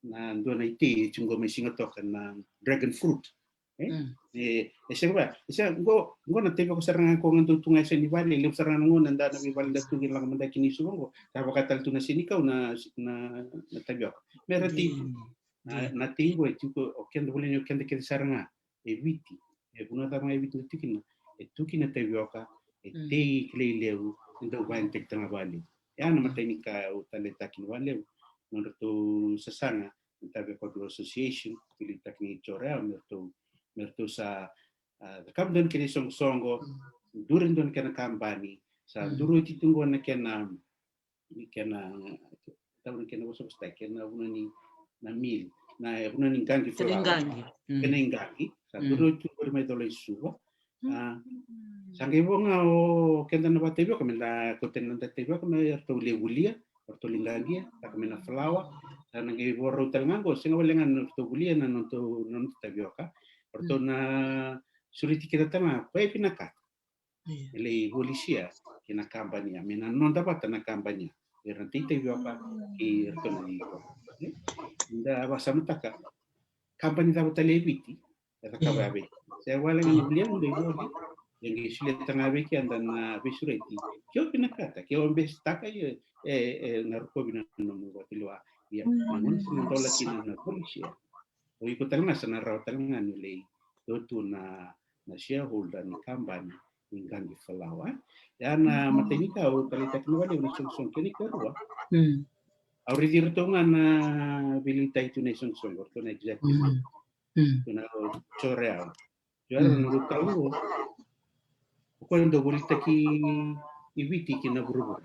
na dua na itei e tiko qo mai Sigatoka, na dragon fruit. E? E, e sega va, e sega, qo, qo na tavioka sara ga ko ga dau tu ga e sega ni vale, levu sara ga na gauna da na veivale da tu qi lako mada ki ni Suva qo, sa vaka tale tu na senikau na, na, na tavioka. Me ra tei tu. Na, na tei qo e tiko, o keda voli ni o keda kece sara ga e Viti. E vanua cava ga e Viti da tu kina, e tu kina tavioka, e tei kilai levu, e dau vakayagataki tale ga vakalevu. Ia na matai ni ka au taleitaka kina vakalevu, nodratou sasaga, na Tavioka Grow Association, taleitaki ni Jorel, me ratou, me ratou sa, a, cakava dua na kena isoqosoqo, duri dua na kena kabani, sa duri oti tu qo na kena, ni kena, tau na kena vosavosataki, kena vanua ni, na mill, na, e, vanua ni qaqi falawa. Kena iqaqi. Kena iqaqi, sa duri oti tu qori mai Cola i Suva. A, sa qai vo ga o keda na vakatavioka, me da kauta na noda tavioka me ratou lai volia, ratou lai qaqia, taka mai na falawa. Sa na qai vo rau tale ga qo, sega wale ga na ratou volia na noda, na noda tavioka. Ratou na sureti keda tale ga, koya e vinakata. E lai volisia ki na kabani ya, me na noda vata na kabani ya. Era na tei tavioka, kei ratou na tavioka. E? Da vakasamataka, kabani cava tale e Viti e cakava ya vei. Se wale ga ni volia, ni dai voli. E qai solia tale ga vei keda na veisureti. Ke o vinakata, ke o bestaka, e, e, e na rokovi na nomu vakatulewa. Ia, na gauna sa na dola kina na volisia, o iko tale ga sa na rawa tale ga ni lai dua tu na, na shareholder ni kabani ni qaqi falawa. Ia na matai ni ka au taleitaka kina vakalevu na isoqosoqo, kena ikarua. Au raici iratou ga na veiliutaki tu na isoqosoqo, ratou na executive. Tu na Jorel. Jorel na noqu tau qo. O koya dau volitaki i Viti ki na vuravura.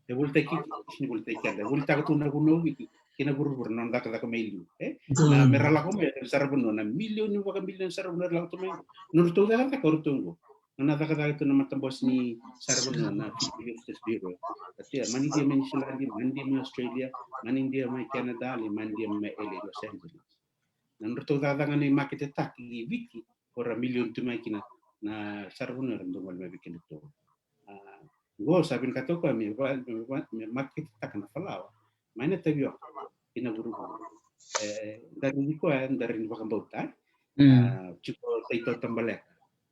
E volitaki, sega ni volitaki keda, e volitaka tu na vanua o Viti ki na vuravura, na nona cakacaka mai liu, e? Na me ra lako mai, e saravanua, na milioni, vaka milioni saravanua era lako tu mai. Nodratou cakacaka o ratou qo. Na nona cakacaka tu na matabose ni saravanua, na Fiji Visitors Bureau. Ia, manidia mai Niusiladi, manidia mai Australia, manidia mai Canada, le manidia mai L A, Los Angeles. Na nodratou cakacaka ni maketetaki i Viti, ko ra milioni tu mai kina na saravanua era dau gole mai vei kedatou. A, qo sa vinakata o koya me va, me va, me maketetaka na falawa mai na tavioka ki na vuravura. E, da raici koya, da rai ni vakabauta. A, tiko Taito Tabaleka.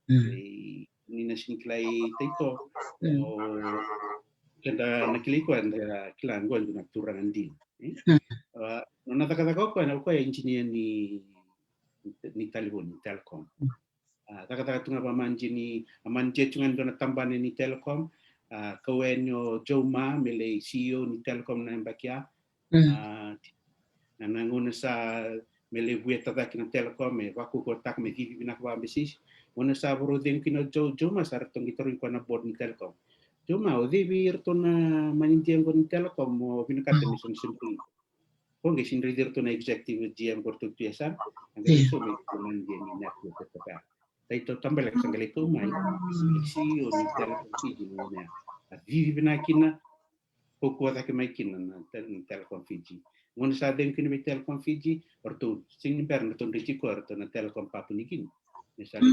E, ni na sega ni kilai Taito, o keda na kilai koya, da kila qo e dua na turaga dina, e? A, nona cakacaka o koya, o koya engineer ni, ni talevoni, ni telecom. A, cakacaka tu ga vaka manager ni, a, manager tu ga ni dua na tabana ni telecom. A, kau yani o Joe Ma me lai C E O ni telecom na yabaki ya. A, na, na gauna sa me lai vueta cake na Telecom, me vakaukauwataka, me cici vinaka vakabesibesi. Gauna sa vakarau cegu kina o Joe, Joe Ma, sa ratou qai tarogi koya na board ni Telecom. Joe Ma, o cei vei iratou na manidia qo ni Telecom o vinakata me sa na sega ni raici? Ko qai sega ni raici iratou na executive G M qo ratou tu e Sa. A qai raici so me iratou na manidia ni network e Sa. Dai tou tabaleka sa qai lai kau mai, C E O ni Telecom Fiji, na gauna ya. A cici vinaka kina, kaukauwa cake mai kina na Tel-, na Telecom Fiji. Gauna sa cegu kina vei Telecom Fiji, o ratou sega ni bera, o ratou dreti koya, o ratou na Telecom Papua New Guinea. Me sa lai.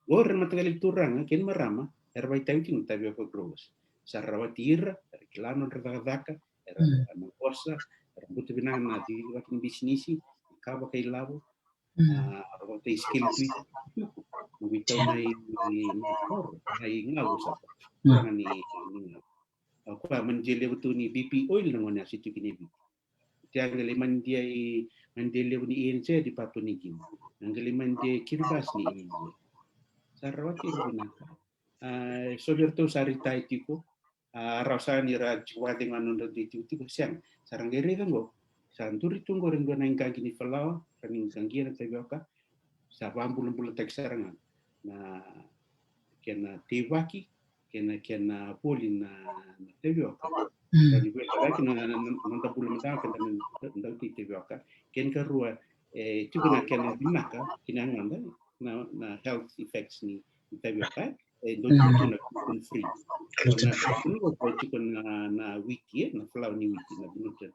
O ira na mataqali turaga kei na marama era vakaitavi tiko na tavioka growers. Sa rawati ira, era kila na nodra cakacaka, era maqosa, era buta vinaka na cicivaki ni bisinisi, ka vakailavo. A, era vakatai skeli tu i tukutuku. Noqu itau na i, i, na koro, na i Gavu sara. Turaga ni, ni Gavu. A, koya manidia levu tu ni B P Oil na gauna ya, se tu kina e Viti. Oti a qai lai manidia i, manidia levu ni A N Z i Papua New Guinea. A qai lai manidia i Kiribati ni India. Sa rawati ira vinaka. A, so vei iratou sa retire tiko. A, rawa sara ni ra tiko vakacegu na nodra dui tikotiko, sega. Sa ra qai raica qo, sa duri tu qori dua na iqaqi ni falawa, ra ni qaqia na tavioka, sa vakabulabulataki sara ga na kena teivaki, kei na kena voli na, na tavioka. Ra ni voli cake na, na, na, na noda bula mada ga keda na, na dau tei tavioka. Kena ikarua, e tiko na kena vinaka ki na yagoda, na, na health effects ni, ni tavioka, e dau tiko tu na gluten free. Gluten free. Na gluten free, tiko na, na witi, e, na falawa ni witi, na gluten.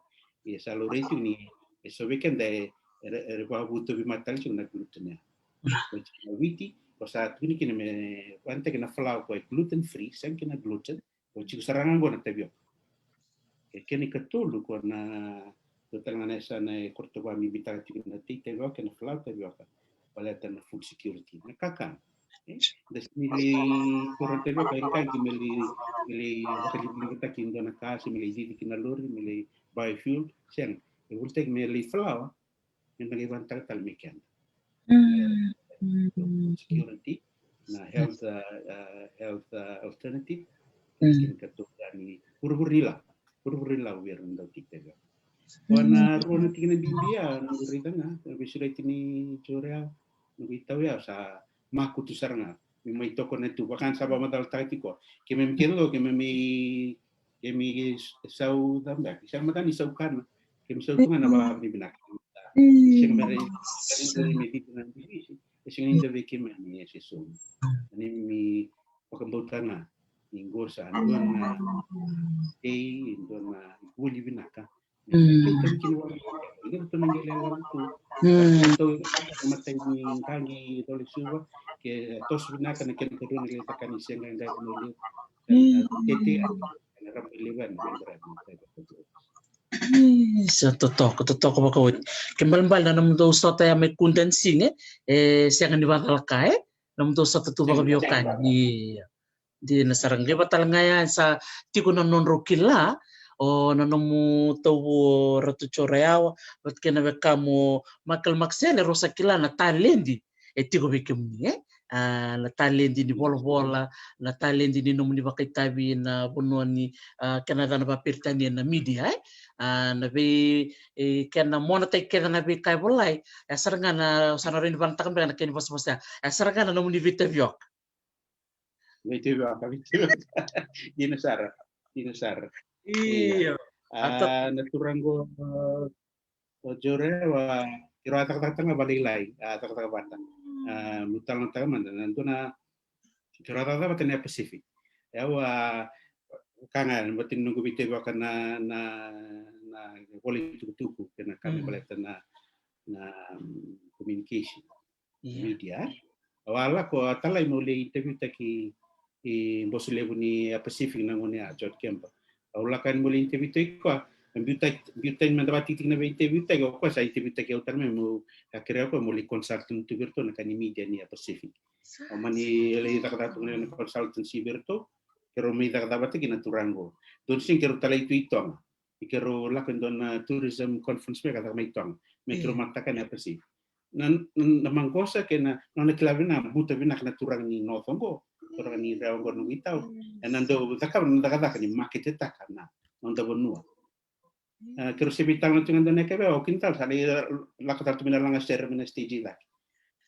E sa laurai tiko ni, e so vei keda e, e, e vakavutovi matali tiko na gluten ya. Ko tiko na witi, ko sa tukuni kina me vanataki na falawa ko e gluten free, sega kina gluten, ko tiko sara ga qo na tavioka. E kena ikatolu ko na, ko tale ga na yasana e koto vakabibitaka tiko na tei tavioka, na falawa tavioka. Baleta na food security. Na kakana. E, da sega ni lai koro na tavioka, e kaki me lai, me lai vakalivalivataki dua na ka, se me lai cici ki na lori, me lai biofuel, sega. E volitaki me lai falawa, me da qai vanataka tale me keda. Mm. Food security, na health, uh, uh, health, uh, alternative. Kena ikatolu ni vurevure ni lawa. Vurevure ni lawa vei ira na dau tei tavioka. Ko na rua na tikina bibi ya, noqu raica ga, na veisureti ni Jorea, noqu itau ya, sa makutu sara ga. Me mai tokona tu, vaka na sa vakamacalataka tiko. Keimami kece qo, keimami, keimami sau cava beka, sega mada ni sau kana. Keimami sau tu ga na vakavinavinaka. Sega me rai, sega me rai me tiko na divisi. E sega ni dua vei keimami e se sau. Ni mi vakabauta ga ni qo sa dua na tei, dua na vuli vinaka. Mm. Sa totoka, totoka vakaoti. Ke balebale na nomudou sota ya mai Kudansi, e? E sega ni vacalaka, e? Nomudou sota tu vakaveiwekani. Ia. Dina sara, qai vaka tale ga ya sa tiko na nodrau kila, o na nomu tauvu o Ratu Joe Rayawa, vata kei na wekamu o Michael Maxwell, rau sa kila na taledi e tiko vei kemuni, e? A, na taledi ni volavola, na taledi ni nomuni vakaitavi na vanua ni, a, kena yacana vakaperitania na media, e? A, na vei, e, kena monataki kece na veika e volai, e sara ga na, sa na rawa ni vanataka beka na kena ivosavosa ya, e sara ga na nomuni veitavioka. Veitavioka, veitavioka. Dina sara, dina sara. Io. A, na turaga o, o Joe Rayawa, keirau a cakacakataka ga vakalailai, a cakacaka vata. A, meu talanoataka mada, na dua na, keirau a cakacaka vata na Pacific. Au a, ka ga, vata na noqu veitavioka na, na, na vola itukutuku, kei na ka me baleta na, na, mm, communication. Ia. Media. Au a lako, a talai meu lai interview taki i boso levu ni a Pacific na gauna ya, John Kempa. Au lako yani meu lai interview taki koya, a biu tani, biu tani mada vakatikitiki na vei interview taki, o koya sa interview taki au tale mai meu, a kerea koya meu lai consultant tu vei iratou na ka ni media ni a Pacific. Au mani lai cakacaka tu na consultancy vei iratou, keirau mai cakacaka vata kei na turaga qo. Dua na siga keirau talai tu i Toga. Ni keirau lako e dua na tourism conference me ka caka mai Toga. Me keirau mataka na Pacific. Na, na, na maqosa kei na, na, na kila vinaka, buta vinaka na turaga ni North oqo, turaga ni Rewa oqo noqu itau. E na dau cakava na cakacaka ni maketetaka na noda vanua. A, keirau se veitalanoa tu ga dua na yakavi, o kina tale sa lai lako tale tu mai na lagasere mai na stage i cake.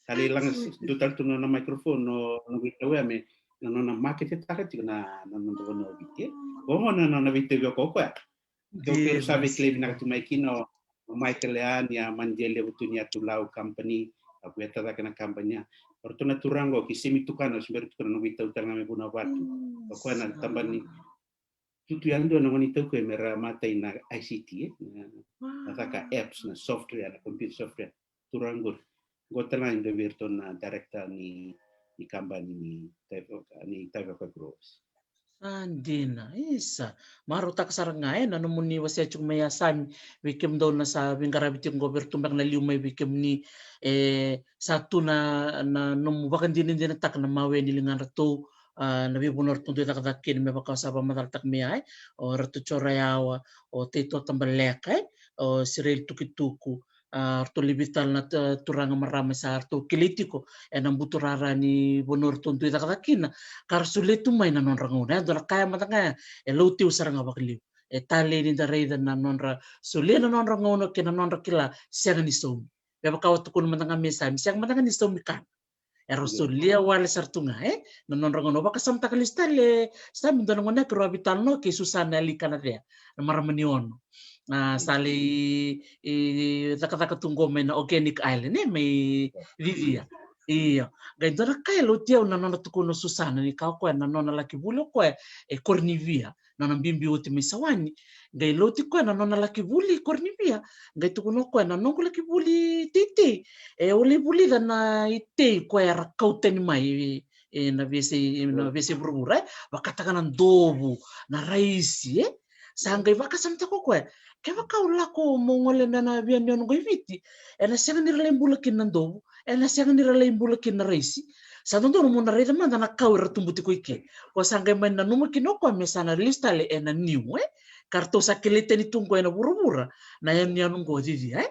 Sa lai laga dua tale tu na nona microphone o noqu itau ya me na nona marketitaka tiko na, na noda vanua o Viti. Oqo na nona veitavioka o koya. Keirau sa veikilai vinaka tu mai kina o Michael ya ni a manager levu tu ni Atu Lau company, a vueta cake na company ya. O ratou na turaga qo, kei semi tukana, se bera tukuna noqu itau tale ga me vunau vatu. O koya na tabana ni tutu yadua na gone iTaukei me ra matai na I C T, e? Na, na caka apps, na software, na computer software. Turaga qori. Qo tale ga e dua vei iratou na director ni, ni kabani ni Tavioka, ni Tavioka Growers. Sa dina, isa. Marautaka sara ga, e, na nomuni wasea tiko mai ya Sami, vei kemudou na sa veiqaravi tiko qo, vei iratou beka na liu mai vei kemuni, e, sa tu na, na nomu vakadinadinataka na mawe ni ligadratou, a, na veivanua ratou dui cakacaka kina, me vaka au sa vakamacalataka mai ya, e, o Ratu Jora Yawa, o Taito Tabaleka, e, o Sireli Tukituku, a, ratou levu tale na, a, turaga marama sa ratou kilai tiko ena buturara ni vanua ratou dui cakacaka kina, ka ra solia tu mai na nodra gauna. E dua na ka ya mada ga ya e lauti au sara ga vakalevu. E talei ni da raica na nodra solia na nodra gauna kei na nodra kila sega ni saumi. Me vaka au tukuna mada ga mai Sami, sega mada ga ni saumi kana. Era solia wale sara tu ga, e? Na nodra gauna. Au vakasamataka lesu tale, Sami, dua na gauna keirau a veitalanoa kei Susana Alikanacea, na marama ni Ono. A, sa lai, e, cakacaka tu qo mai na Organic Island, e, mai Cicia. Io. Qai dua na ka e lauti au na nona tukuna o Susana ni ka o koya na nona laki vuli o koya e Koronivia, nona biubiu oti mai Sawani. Qai lauti koya na nona laki vuli i Koronivia. Qai tukuna o koya na noqu laki vuli teitei, e, au lai vulica na itei koya era kau tani mai, e, na veiyasai, e, na veiyasai vuravura, e, vakataka na dovu, na raisi, e. Sa qai vakasamataka o koya, kevaka au lako meu gole mai na veiyanuyanu qo i Viti, ena sega ni ra lai bula kina na dovu, ena sega ni ra lai bula kina na raisi. Sa dodonu mo na raica mada na kau era tubu tiko i ke. Ko sa qai mai nanuma kina o koya me sa na lesu tale ena niu, e? Ka ratou sa kilai tani tu qo ena vuravura na yanuyanu qo o Cicia, e?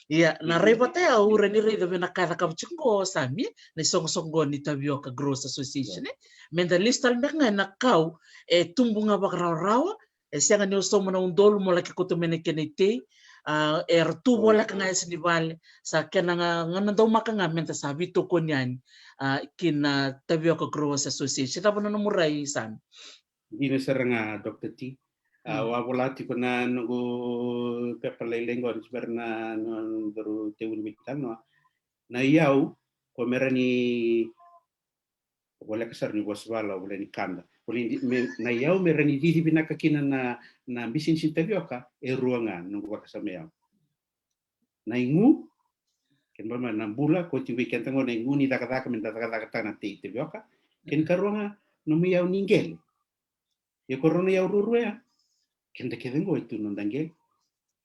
Ia, na rai vata ya au rawa ni raica vei na ka e cakava tiko qo, Sami, na isoqosoqo ni Tavioka Growers Association, e? Me da lesu tale beka ga ena kau e tubu ga vakarawarawa, e sega ni o sauma na udolu mo laki kauta mai na kena itei, a, era tu voleka ga e yasa ni vale, sa kena ga, ga na daumaka ga me da sa veitokoni yani, a, ki na Tavioka Growers Association. Cava na nomu rai, Sami? Dina sara ga, Doctor T. A, au a vola tiko na noqu pepa lailai qo, ni se bera na, na, na nodaru tekivu ni veitalanoa. Na iyau, ko me rawa ni voleka sara ni vosa vala, voleka ni kada. Voleka ni, me, na iyau me rawa ni cici vinaka kina na, na bisinisi ni tavioka, e rua ga, noqu vakasama iyau. Na igu, kena ibalebale na bula, ko tiko vei keda qo na igu ni cakacaka, me da cakacakataka na tei tavioka. Kena ikarua ga, nomu iyau ni qele. Ia ko rau na iyau ruarua ya, keda kece qo e tu noda qele.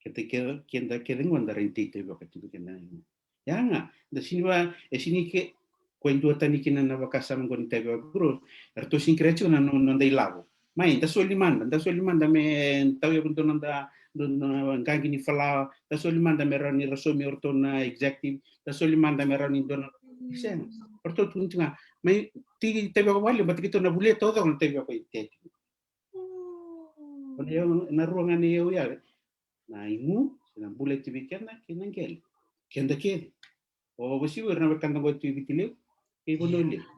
Keda kece, keda kece qo da rawa ni tei tavioka tiko keda na igu. Ya ga, da sini va, e sini ke, ko e dua tani kina na vakasama qo ni Tavioka Growers, eratou sini kerea tiko na no-, noda ilavo. Mai, da soli mada, da soli mada me tauyavu dua noda, dua na qaqi ni falawa, da soli mada me rawa ni ra saumi o ratou na executive, da soli mada me rawa ni dua na, sega. O ratou tukuna tiko ga, mai, tei tavioka vakalevu, baleta keitou na volia taucoko na tavioka i Viti. Ko na iyau, na rua ga na iyau ya, na igu, se na bula e tu vei keda, kei na qele. Keda kece. O Vasivu, ira na wekada qo e tu i Viti Levu, kei Vanua Levu.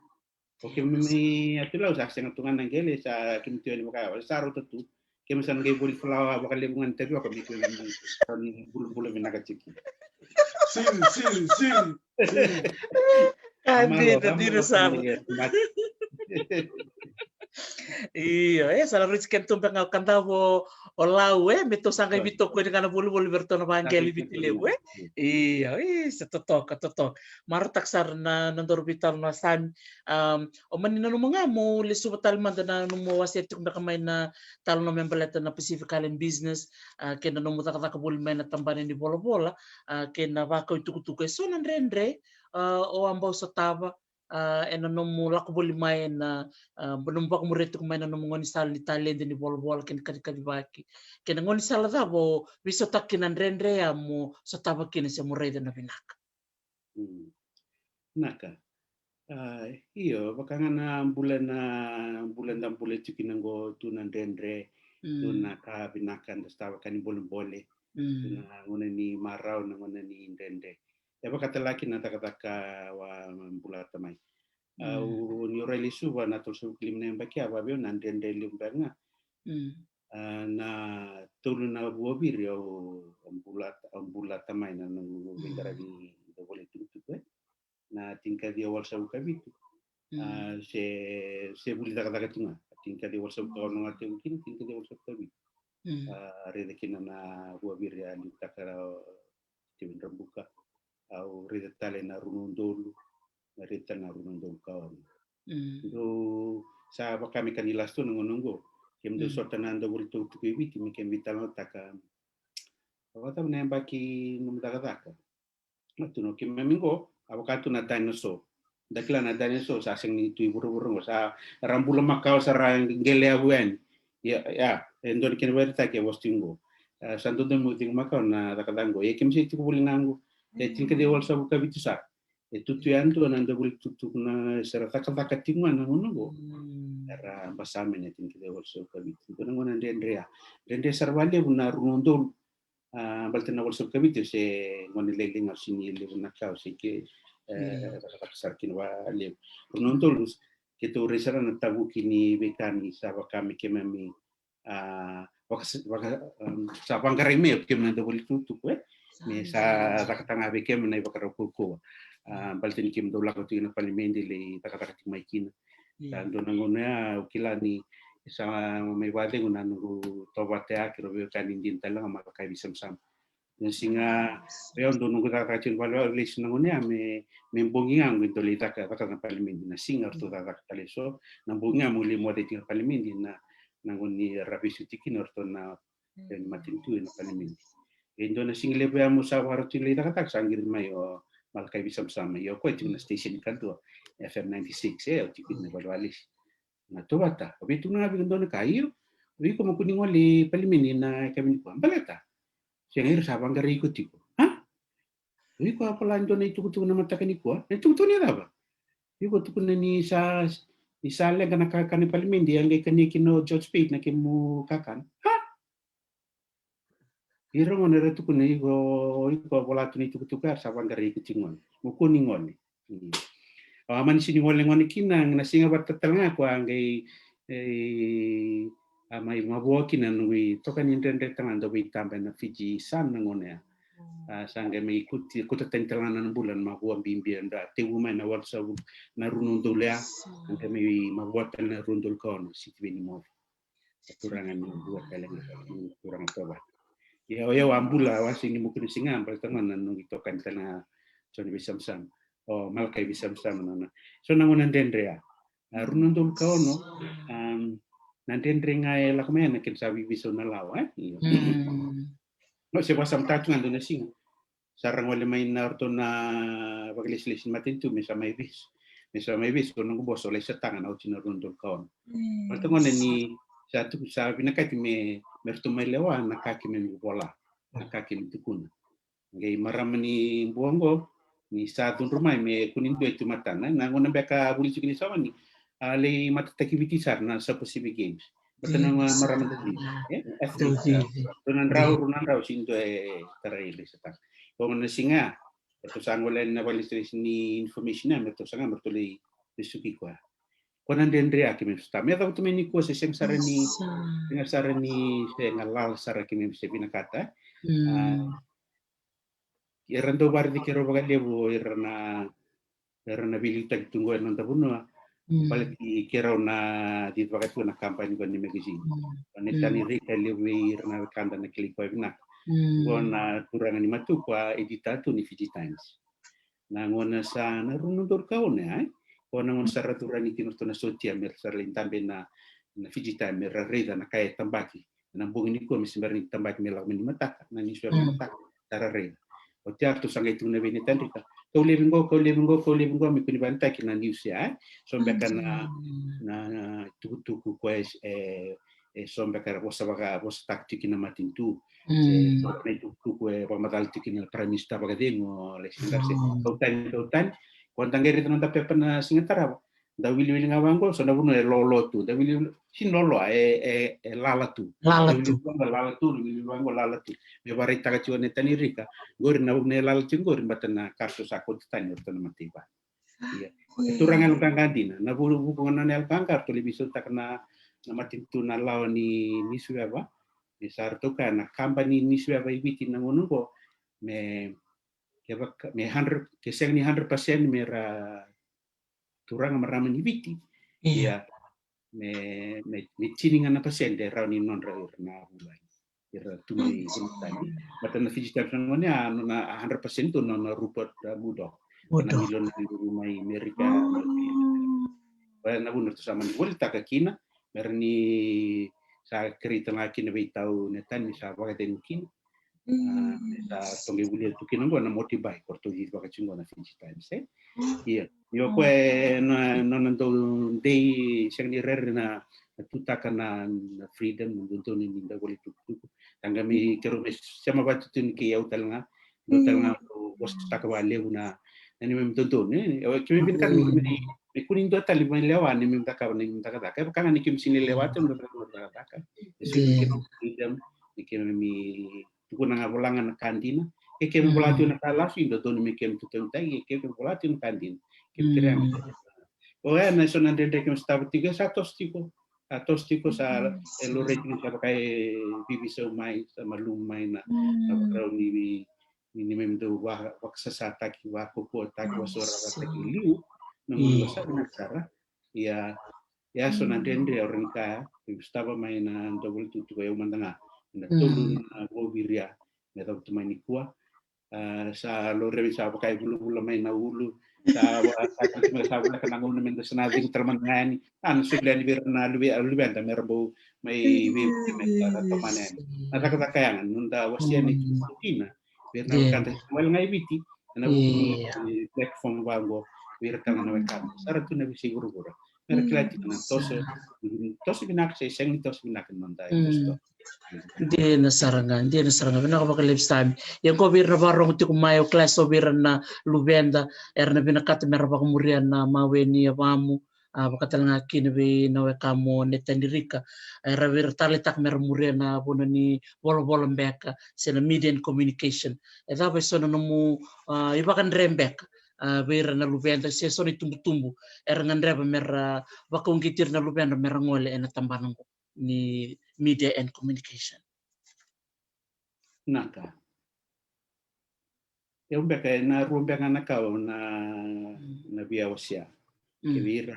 O keimami mai Atu Lau sa sega tu ga na qele, sa keimami tu yani vaka, sa rauta tu. Keimami sa na qai voli falawa vakalevu ga ni tavioka me keimami rawa ni bulabula vinaka tiko. Sim, sim, sim, sim. Ka dina, dina sara. Io, e, sa na rauti kena tu beka ga o Kadavu, o Lau, e, me tou sa qai veitokoni ga na volivoli vei iratou na vaqele i Viti Levu, e. Io, e, sa totoka, totoka. Marautaka sara na, na nodaru veitalanoa, Sami. Am, o mani nanuma ga mo lesuva tale mada na nomu wasea tiko beka mai na talanoa me baleta na Pacific Island business, a, kei na nomu cakacaka voli mai na tabana ni volavola, a, kei na vakau itukutuku, e so na dredre, a, o a bau sotava, a, ena nomu lako voli mai ena, a, nomu vakamuria tiko mai na nomu gaunisala ni taledi ni volavola kei na kacikacivaki. Kei na gaunisala cava o veisautaka kina na dredre ya mo sotava kina se mo raica na vinaka? Mm. Vinaka. A, io, vaka ga na bula, na bula da bula tiko kina qo, tu na dredre, Dua na ka vinaka da sotava, ka ni bolebole. Dua na gauna ni marau, na gauna ni dredre. E vaka tale ga kina na cakacaka wa bulata mai. Au ni o rai lesuva na tolusagavulu ka lima na yabaki, a vaveu na dredre levu beka ga. A, na tolu na vuaviri au, au bulata, au bulata mai na noqu veiqaravi ni volaitukutuku, e. Na tinikaciwa walusagavulu ka vitu. A, se, se vuli cakacaka tu ga. Tinikaciwa walusagavulu ka ono ga tevu kina, tinikaciwa walusagavulu ka vitu. A, raica kina na vuaviri a liutaka Tevita Drabuka. Au raica tale na rua na udolu, na raica tale na rua na udolu ka ono. Dou sa vaka me ka ni last tu na gauna oqo. Kemudou sota na dauvolitukutuku e Viti, me kemudou veitalanoataka. Vakacava na yabaki nomu cakacaka? Na tu na keimami qo, a vaka tu na dinosaur. Da kila na dinosaur sa sega ni tu i vuravura qo, sa ra bula makawa, sa ra qele yavu yani. Ia, ia, e dua na kena vakaraitaki e vosa tiko qo. A, sa dodonu mo cegu makawa na cakacaka qo. Ia keimami se tiko voli ga qo. E tinikaciwa walusagavulu ka vitu sa. E tutu yani tu na dauvolitukutuku na, se ra cakacaka tiko ga na gauna qo. Era basa mai na tinikaciwa walusagavulu ka vitu. Dua na gauna dredre ya. Dredre sara vakalevu na rua na udolu. A, baleta na walusagavulu ka vitu se gauna lailai ga, au sega ni levu na ka, au sega ni, e, cakacaka sara kina vakalevu. Rua na udolu, keitou rai sara na tavuki ni veika ni sa vaka me keimami, a, vaka, vaka, em, sa vaqarai mai o keimami na dauvolitukutuku, e. Me sa cakataka ga vei keimami na ivakarau kaukauwa. A, baleta ni keimami dau lako tiko na palimedi lai cakacaka tiko mai kina. Sa dua na gauna ya au kila ni sa mai vakacegu na noqu tovata ya kei rau veiwekani dina tale ga, Malakai Veisamusama. Na siga vei au dau noqu cakacaka tiko vale, vale lesu na gauna ya me, me bogi ga qo dau lai caka, caka na palimedi. Na siga ratou cakacaka tale so, na bogi ga meu lai moce tiko na palimedi na, na gauna ni ra vesu tiko kina o ratou na, e, matanitu ena palimedi. E dua na siga levu ya meu sa vakarau tiko lai cakacaka, sa qiri mai o Malakai Veisamusama. Ia o koya tiko na station kadua, F M ninety-six, e, au tiko kina vale, vale lesu. Na tovata, au via tukuna ga vei iko dua na ka, io. O iko mo kua ni gole i palimedi na yakavi nikua. Baleta se ga ira sa vaqarai iko tiko. A? O iko a vola e dua na itukutuku na mataka nikua. Na itukutuku ni cava? Iko tukuna ni sa, ni sa leqa na kakana i palimedi, a qai kania kina o George Speight na kemu kakana. A? Ira gona era tukuna, iko, iko a vola tu na itukutuku ya, sa vaqarai iko tiko gona. Mo kua ni gole. Mm. A, mani sega ni gole gona kina, na siga vata tale ga ko a qai, e, a mai mavoa kina na noqu itokani dredre tale ga dau veitaba ena Fiji Sun na gauna ya. A, sa qai mai kuti, kuta tani tale ga na bula na mavoa bibi, da tevu mai na walusagavulu, na rua na udolu ya. A qai mai mavoa tale na rua na udolu ka ono, Sitiveni Moce. Turaga ni bula tale ga, turaga tovata. Ia o yau a bula, au a sega ni muku ni siga, baleta ga na noqu itokani tale ga Joni Veisamusama. O Malakai Veisamusama nona. So na gauna dredre ya. A, rua na udolu ka ono, am, na dredre ga e lako mai na kena sa veiveisau na lawa, e? Io. Mm. No se vakasamataka tu ga dua na siga. Sa ra gole mai na oratou na vakalesilesi ni matanitu me sa mai vesu. Me sa mai vesu, ko noqu boso, lai sotava ga na oti na rua na udolu ka ono. Mm. Baleta gona ni sa tuku, sa vinakati me, me ratou mai lewa na ka keimami vola, na ka keimami tukuna. Qai marama ni bua oqo, ni sa cudru mai me kua ni dua e tu e matana. Na gauna beka a vuli tiko ni sawa ni, a lai matataki Viti sara na South Pacific Games. Baleta na marama dau civi, e? Athlete, dau civi. Rua na drau, rua na drau, sega ni dua e tarai lai sotava. Ko na siga, ratou sa gole na vakalesilesi ni information ya, me ratou saga, me ratou lai vesuki koya. Ko na dredre ya keimami sotava. Me yacova tu mai nikua se sega sara ni, sega sara ni, se galala sara keimami se vinakata. Mm. A, era dau vakaraici keirau vakalevu, era na, era na veiliutaki tu qo ena noda vanua. Mm. Baleti keirau na cici vaka tu na kabani qo ni magazine. Mm. O Netani Rita, levu vei ira na wekada na kilai koya vinaka. Mm. Qo na turaga ni Matuku a editor tu ni Fiji Times. Na gauna sa na rua na udolu ka ono, e? Ko na gauna sa ra turaga ni kina ratou na sotia me ra sa lai dabe na, na Fiji Times, me ra raica na ka e tabaki. Na bogi nikua me se bera ni tabaki me lako mai ni mataka, na niusipepa ni mataka, sa ra raica. Oti ya ratou sa qai tukuna vei Netani Rita, kau laivi qo, kau laivi qo, kau laivi qo, me kua ni vakayagataki na niusi ya, e? So beka na, na, na tukutuku koya e, e so beka era vosa vaka, vosataka tiko kina matanitu. Mm. Se so na itukutuku e vakamacala tiko kina Prime Minister vakacegu, o Alexander, se kau tani, kau tani. Ko da qai raica na noda pepa na siga tarava. Da wiliwili ga vaqo, so na vanua e lolo tu. Da wiliwili, si lolo, e, e, e lala tu. Lala tu. Wiliwili vaqo, lala tu, wiliwili vaqo, lala tu. Me varaitaka tiko na tani rika. Qori na vanua e lala tu qori, bata na kaso sa koti tani, o ratou na mataiva. Ia. E turaga yaloqaqa dina. Na vu-, vuku ga na yaloqaqa, ratou levi sautaka na, na matanitu na lawa ni, ni sueva. Me sa ratou kaya na kaba ni, ni sueva i Viti na gauna qo. Me, kevaka, me hundred, ke sega ni hundred percent me ra turaga marama ni Viti. Ia. Me, me, me tini ga na pasede rawa ni nodra ira na vulagi. Ira tu mai Fiji Times. Bata na Fiji Times na gauna ya, nona a hundred percent tu nona Rupert, uh, Murdoch. Na miliona ni lulu mai Amerika. Ba na vuna tu sa mani volitaka kina, mera ni sa kerei tale ga kina vei tau na tani sa vakacegu kina. Ah, sa toqai volia tu kina qo na motorbike, ko ratou cici vaka tiko qo na Fiji Times, e? Ia, ni o koya e na, nona dau dei, sega ni rere na, na tutaka na, na freedom, na dodonu ni da voli tukutuku. Taqa me keirau me sema vata tu ni kei au tale ga, dua tale ga au vosataka vakalevu na, na neimami dodonu, e? Keimami vinakata me, me kua ni dua tale mai lewa na neimami cakava, na neimami cakacaka. E vaka ga ni keimami sega ni lewa tu na cakacaka. E sega ni keimami freedom, ni keimami tukuna ga, vola ga na ka dina. Ke keimami vola tiko na ka lasu, e dodonu me keimami tutagitaki, ke keimami vola tiko na ka dina, keimami kerea ga. O ya na so na dredre keimami sotava tiko, e sa toso tiko. Sa toso tiko, sa e laurai tiko, sa vaka e vivisau mai, sa malumu mai na, na vakarau ni, ni, ni neimami dau va-, vakasasataki, vakaukauwataki, vasorarataki liu. Na gauna sa vinaka sara. Ia, ia so na dredre au rawa ni kaya, keimami sotava mai na dau voli tukutuku, o yau mada ga. Na tolu na vauviria me cavuta mai nikua. Ah, sa laurai sa vaka e vulavula mai na ulu. Sa va-, sa, sa, sa voleka na gauna me da sa na cegu tale mada ga yani. Ah, na soli yani vei ira na luve-, luveda me ra bau mai vei, mai na tomana yani. Na cakacaka yaga, noda wasea ni tu kina. Vei ira na wekada wale ga i Viti, ena vuku ni platform vaqo, vei ira tale ga na wekada. Sa ra tu na veiyasai vuravura. Me ra kila tiko na toso, toso vinaka se sega ni toso vinaka na noda investor. Dina sara ga, dina sara ga, vinaka vakalevu Sami. Ia qo vei ira na vakarogo tiko mai, au kila so vei ira na luveda era na vinakata me ra vakamuria na mawe ni yavamu, a, vaka tale ga kina vei na wekamu o Netani Rika. Era vei ira taleitaka me ra muria na vanua ni volavola beka se na media and communication. E cava e so na nomu, a, ivakadre beka, a, vei ira na luveda se so na itubutubu era gadreva me ra vakauqeti ira na luveda me ra gole ena tabana qo ni media and communication? Naka. Au beka, e na rua beka na ka au na, na via wasea. Kevei ira,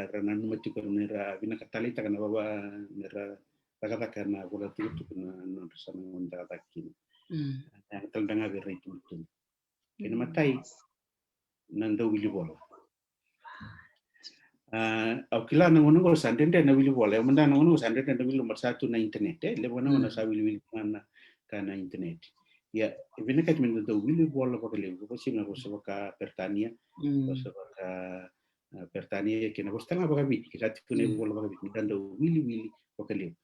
ra nanuma tiko ni ra vinakata taleitaka na vava, ni ra cakacaka na vola tukutuku na, na nodra sa na gauna cakacaka kina. E na tale beka ga vei ira na itubutubu. Kena imatai, na dau wili vola. A, au kila na gauna qo sa dredre na wili vola. Au mada na gauna qo sa dredre na wili vola, sa tu na internet, e? Levu na gauna sa wiliwili ga na ka na internet. Ia, e vinakati me da dau wili vola vakalevu. Ko sina vosa vaka Peritania, vosa vaka, a, Peritania, kei na vosa tale ga vakaviti, ke sa tiko na ivola vakaviti, me da dau wiliwili vakalevu.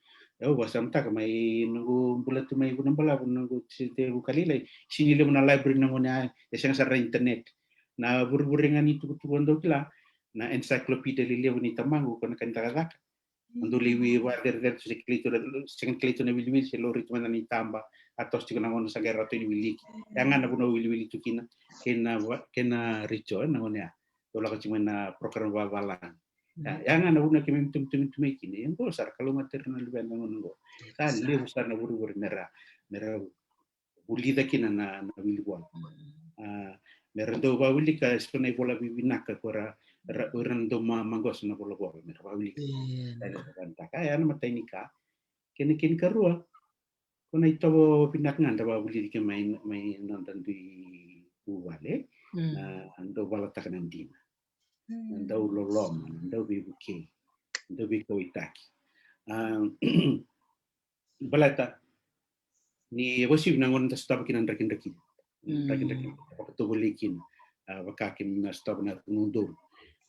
Au vakasamataka mai noqu bula tu mai Vunabalavu, noqu se tevu ka lailai, sini levu na library na gauna ya, e sega sara na internet. Na vurevure ga ni tukutuku au dau kila, na encyclopedia lelevu ni tamaqu, ko na ka ni cakacaka. Au dau lai vakacerecerei tu, se kilai tu, sega ni kilai tu na wiliwili, se laurai tu mai na itaba, a toso tiko na gauna sa qai rawa tu ni wiliki. Ya ga na vanua au wiliwili tu kina, kei na va-, kei na retio, e, na gauna ya. Au lako tiko mai na program vavalagi. Ya, ya ga na vanua keimami tumitumi tu mai kina. Ia qo sa ra kalougata ira na luveda na gauna qo. Sa levu sara na vurevure me ra, me ra vulica kina na, na wili vola. A, me ra dau vakawilika e so na ivola vivinaka ko ra, ra, o ira na dau ma-, maqosa na volavola, me ra vakawilika. Ia, na ka ya na imatai ni ka. Kena, kena ikarua, ko na itovo vinaka ga da vakavulici kina mai, mai noda dui vuvale, na dau valataka na dina. Na dau loloma, na dau veivukei, na dau veikauwaitaki. A, baleta ni e uasivi na gauna da sotava kina na drakidraki. Drakidraki, vakatovolei kina. A, vaka keimami a sotava na rua na udolu.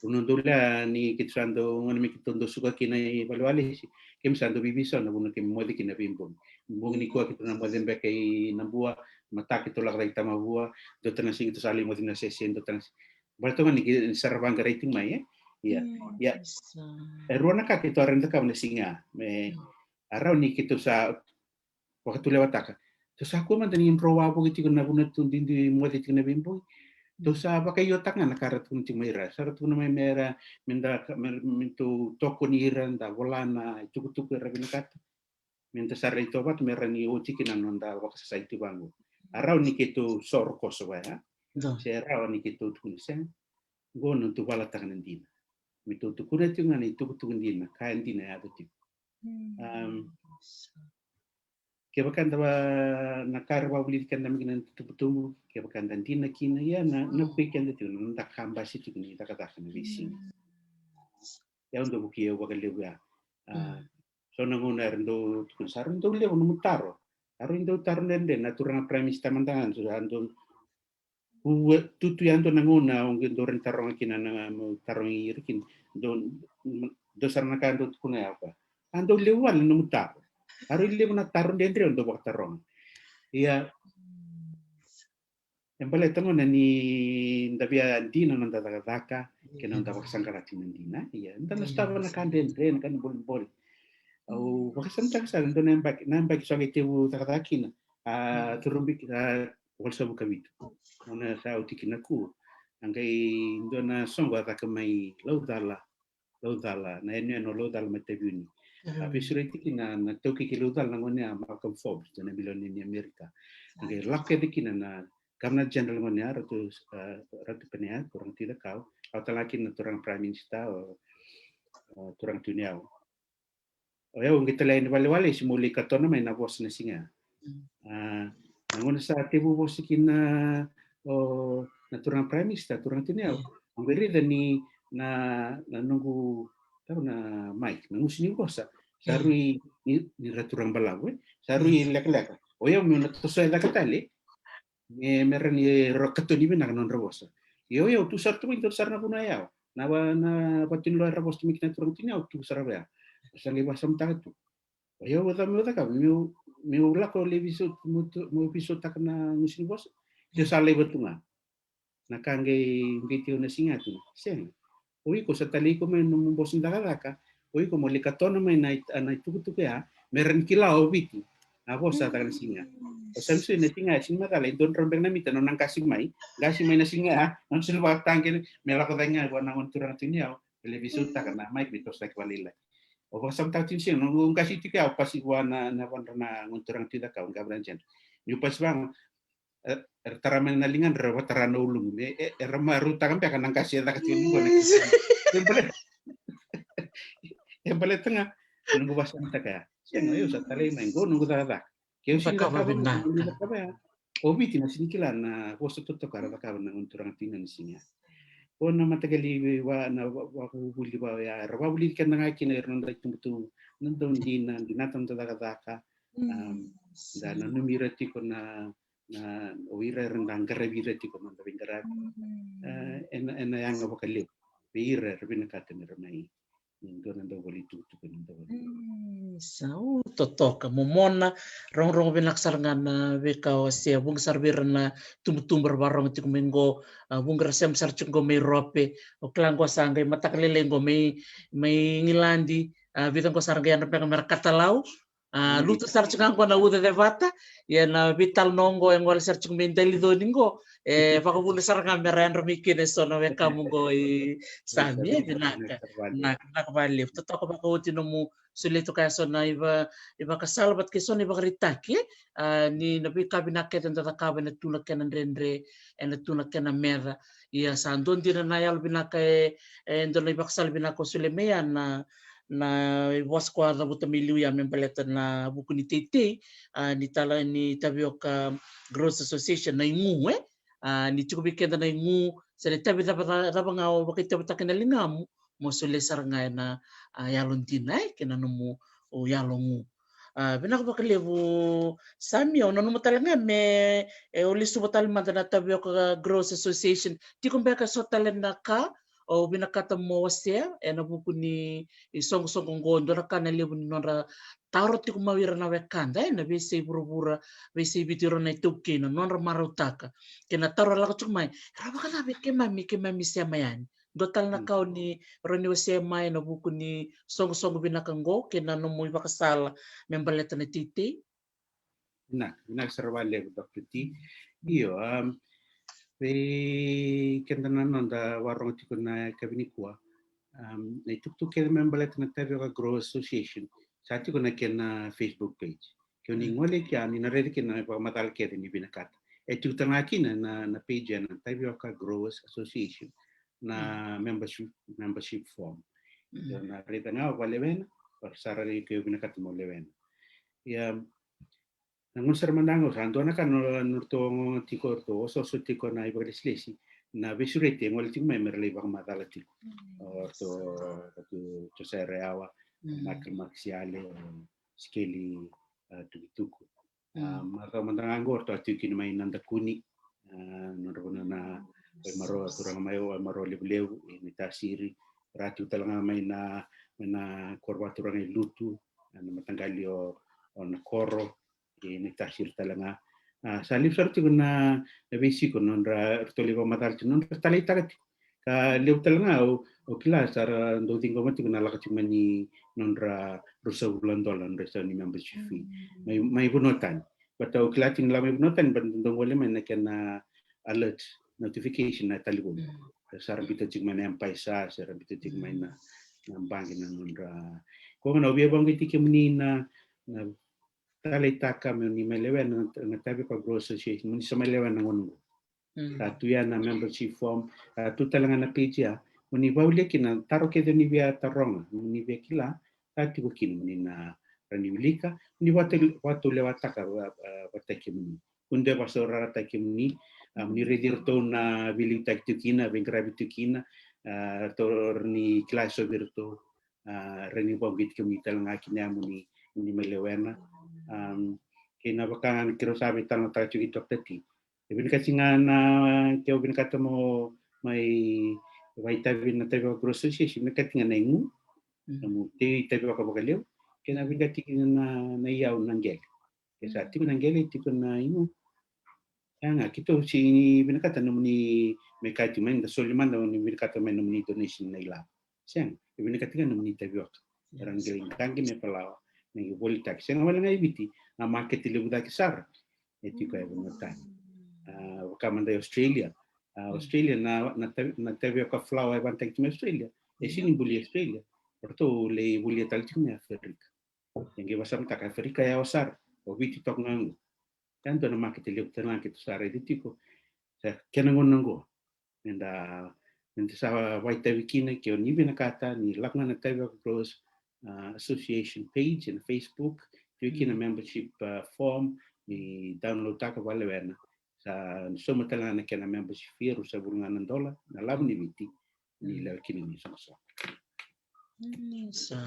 Rua na udolu ya ni keitou sa dau, gauna me keitou dau suka kina i valewalesi, keimami sa dau veiveisau na vanua keimami moce kina veibogi. Bogi nikua keitou na moce beka i Nabua, mataka keitou lako cake i Tamavua, dua tale na siga keitou sa lai moce na sese, dua tale na siga. Baleta ga ni keitou sa ra vaqarai tu mai, e? Ia, ia. E rua na ka keitou a rawa ni cakava na siga. Me a rawa ni keitou sa vakatulewataka. Tou sa kua mada ni dro wavoki tiko na vuna tu duidui moce tiko na veibogi. Tou sa vakaiotaka ga na ka ra tukuna tiko mai ira. Sa ra tukuna mai me ra, me da, me, me tou tokoni ira, da vola na itukutuku era vinakata. Me da sa rai tovata me ra ni oti kina na noda vakasasai tu vaqo. A rawa ni keitou soro koso vaya. Se rawa ni keitou tukuna se. Qo na tou valataka na dina. Me tou tukuna tiko ga na itukutuku dina, ka dina e yaco tiko. Kevaka da va na ka ra vavulici keda mai kina na tubutubu, kevaka da dina kina, ia na, na vukei keda tiko, na noda ka basi tiko ni cakacaka na veisiga. Ia au dau vukei au vakalevu ya. So na gauna era dau tukuna, sa rui dau levu nomu taro. A rui dau taro dredre na turaga Prime Minister mada ga, sa dau Ua tutu ya dua na gauna au qai dau rawa ni taroga kina na meu tarogi ira kina. Dau, dau sara na ka dau tukuna ya ka. A dau levu wale na nomu taro. A rui levu na taro dredre au dau vakataroga. Ia, e baleta gona ni da via dina na noda cakacaka kei na noda vakasaqara tiko na dina. Ia, da na sotava na ka dredre, na ka ni bolebole. Au vakasamataka sara dua na yabaki, na yabaki so qai tevu cakacaka kina. A, curubiki, a, walusagavulu ka vitu. Gauna sa oti kina kua. A qai dua na soqo a caka mai Laucala, Laucala, na yanuyanu o Laucala mai Taveuni. A veisureti kina na taukei kei Laucala na gauna ya, Malcolm Forbes, dua na milionea ni Amerika. A qai lako kece kina na Governor General gauna ya, Ratu, a, Ratu Penaia, turaga Tui Cakau, au tala kina na turaga Prime Minister, o, o turaga Tui Niyau. O yau qai talai ni valewale se mo lai katona mai na vosa na siga. A, na gauna sa tevu vosa kina o na turaga Prime Minister, turaga Tui Niyau. Au qai raica ni na, na noqu, tau na mic, na gusu ni vosa. Sa rui ni, ni ra turaga balavu, e? Sa rui lekaleka. O yau meu na toso e caka tale. Me, me ra ni ra katoni vinaka na nodra vosa. Io, io, tu sara tu mai, tu sara na vuna yau. Na va, na vatu ni loa era vosa tu mai kina turaga Tui Niyau, tu sara vaya. Sa qai vasamataka tu. O yau, o cau meu cakava, meu, meu lako lai veiso, meu tu, meu veisautaka na gusu ni vosa. Io sa laiva tu ga. Na ka qai, qai tiko na siga tu. Sega. O iko sa talai iko mai nomu vosa ni cakacaka. O iko mo lai katona mai na i, na itukutuku ya. Me ra ni kila o Viti. Na vosa caka na siga. O Samisoni na siga, sini macala, e dua drau beka na mita, nona qasi mai. Qasi mai na siga ya. Nona sulu vakataqe, me lako cake ga vua na gone turaga Tui Niyau. Me lai veisautaka na mic me toso cake vakalailai. O vakasamataka tiko ni siga, noqu qasi tiko ya, au pasi vua na, na vadra na gone turaga Tui Cakau, Governor General. Niu pasi vua ga, e, era tara mai na ligadra, era vatara na uluqu. Me, e, era marautaka beka na qasi e caka tiko ni gone. E baleta, e baleta ga noqu vakasamataka ya. Sega, io sa talai mai, qo noqu cakacaka. Ke au sini cakava, noqu cakava ya. O Viti na sini kila na vosa totoka era cakava na gone turaga Tui Niyau na siga. O na mataqali vei va, na va, vakavuvuli va ya, era vavulici keda ga kina ira noda itubutubu, na dau dina, dinata noda cakacaka. Am, da nanumi ira tiko na, na, o ira era da qaravi ira tiko na noda veiqaravi. E, ena, ena yaga vakalevu vei ira era vinakata me ra mai dua na dau vale itukutuku, na dau vale. Sa u totoka, momona, rogorogo vinaka sara ga na veika o wasea, vuqa sara vei ira na tubutubu era varogo tiko mai qo, a, vuqa era sema sara tiko qo mai Rope, o kila qo sa qai mataka lailai qo mai, mai Igiladi, a, vica qo sara qai yadra beka me ra katalau, a, lutu sara tiko ga qo na uca cevata, ia na veitalanoa qo e gole sara tiko mai Daliconi qo, e vakavuqa sara ga me ra yadra mai kina eso na wekamu qo i Sami, e vinaka. Vinaka vakalevu. Totoka vakaoti nomu solia toka eso na iva, ivakasala vata kei so na ivakaraitaki, a, ni na veika vinaka kece da cakava ena tu na kena dredre, ena tu na kena meca. Ia sa dua dina na yalo vinaka e, e dua na ivakasala vinaka o solia mai ya na, na ivosa ko a cavuta mai liu ya me baleta na vuku ni teitei, a, ni tala ni Tavioka Growers Association na igu, e? A, ni tiko vei keda na igu, se na itavi cava, cava ga o vakaitavitaka na ligamu, mo solia sara ga ena, a, yalodina, e, kei na nomu, o, yalogu. A, vinaka vakalevu, Sami, au nanuma tale ga me, e, o lesuva tale mada na Tavioka Growers Association. Tiko beka eso tale na ka o vinakata mo wasea ena vuku ni isoqosoqo qo, dua na ka na levu ni nodra taro tiko mai o ira na wekada, e, na veiyasai vuravura, veiyasai Viti, o ira na iTaukei, na nodra marautaka. Kei na taro e lako tiko mai, era vakacava vei keimami, keimami sema yani. Dua tale na ka o ni rawa ni wasea mai ena vuku ni soqosoqo vinaka qo kei na nomu ivakasala me baleta na teitei? Vinaka, vinaka sara vakalevu Doctor T. Io, um, vei keda na noda vakarorogo tiko na yakavi nikua, um, na itukutuku kece me baleta na Tavioka Growers Association sa tiko na kena Facebook page. Ke o ni gole kina, ni na raica kina na vakamacala kece ni vinakata. E tiko tale ga kina na, na page ya na Tavioka Growers Association na membership, membership form. Io, na raica ga o vakalewena, o sa raica ke o vinakata mo lewena. Ia, na gauna sara mada ga au sa dua na ka na nodratou ogaoga tiko, ratou osooso tiko na ivakalesilesi, na veisureti e gole tiko mai me ra lai vakamacala tiko. O ratou, ratou Josea Rayawa, Michael Maxiale, Sikeli, a, Tukituku. A, macawa mada ga qo ratou a tiko kina mai Nadakuni, a, nodra vanua na Waimaro, turaga mai Waimaro Levulevu, e Naitasiri. Ra tiko tale ga mai na, mai na koro vakaturaga i Lutu, a, na mataqali o, o Nakoro, e Naitasiri tale ga. A, sa levu sara tiko na, na veisiko nodra, ratou lai vakamacala tiko, nodra taleitaka tiko. Ka levu tale ga au, au kila sa ra dau ciqoma tiko na lako tiko mai ni nodra ruasagavulu na dola, nodra isau ni membership fee. Mai, mai vanua tani. But au kila tiko ni lako mai vanua tani, but dau gole mai na kena alert, notification na talevoni. Sa ra biuta tiko mai na M-PAiSA, se ra biuta tiko mai na, na baqe na nodra. Koya gona au via vaqo tiko kemuni na, na taleitaka me ni mai lewena na, na Tavioka Growers Association, mo ni sa mai lewena na gauna qo. Sa tu ya na membership form, sa tu tale ga na page ya. Mo ni vakavulica kina na taro kece ni via taroga, mo ni via kila, sa tiko kina mo ni na rawa ni wilika, mo ni vakatau-, vakataulewataka va-, va-, vata kemuni. Kua ni dua e vakasaurarataki kemuni, a, mo ni raici iratou na veiliutaki tiko kina, veiqaravi tiko kina, a, ratou rawa ni kila e so vei iratou, a, rawa ni vakauqeti kemuni tale ga kina ya mo ni, mo ni mai lewena. Am, kei na vaka keirau sa veitalanoataka tiko kei Doctor T. E vinakati ga na, ke o vinakata mo mai vakaitavi na Tavioka Growers Association, vinakati ga na igu, nomu tei tavioka vakalevu, kei na vinakati kina na, na iyau na qele. Ke sa tiko na qele, tiko na igu. Ia ga, keitou sega ni vinakata nomuni mai kaya tiko mai, da soli mada ni vinakata mai nomuni donation na ilavo. Sega, e vinakati ga nomuni tavioka. Era qai qaqi me falawa, me qai volitaki. Sega wale ga i Viti, na makete levu cake sara e tiko e vanua tani. A, vaka mada i Australia. A, Australia na, na tavi-, na tavioka falawa e vanataki tiko mai Australia. E sega ni buli Australia. Ratou lai volia tale tiko mai Aferika. E qai vakasamataka Aferika e yawa sara. O Viti toka ga qo. Ia dua na makete levu tale ga keitou sa raica tiko. Sa kena gauna qo. Meda, meda sa vakaitavi kina, ke o ni vinakata ni lako ga na Tavioka Growers, a, Association page ena Facebook, tiko kina membership, a, form, ni download taka vakalewena. Sa sauma tale ga na kena membership fee, ruasagavulu ga na dola, na lavo ni Viti, ni lewe kina ni soqosoqo. Sa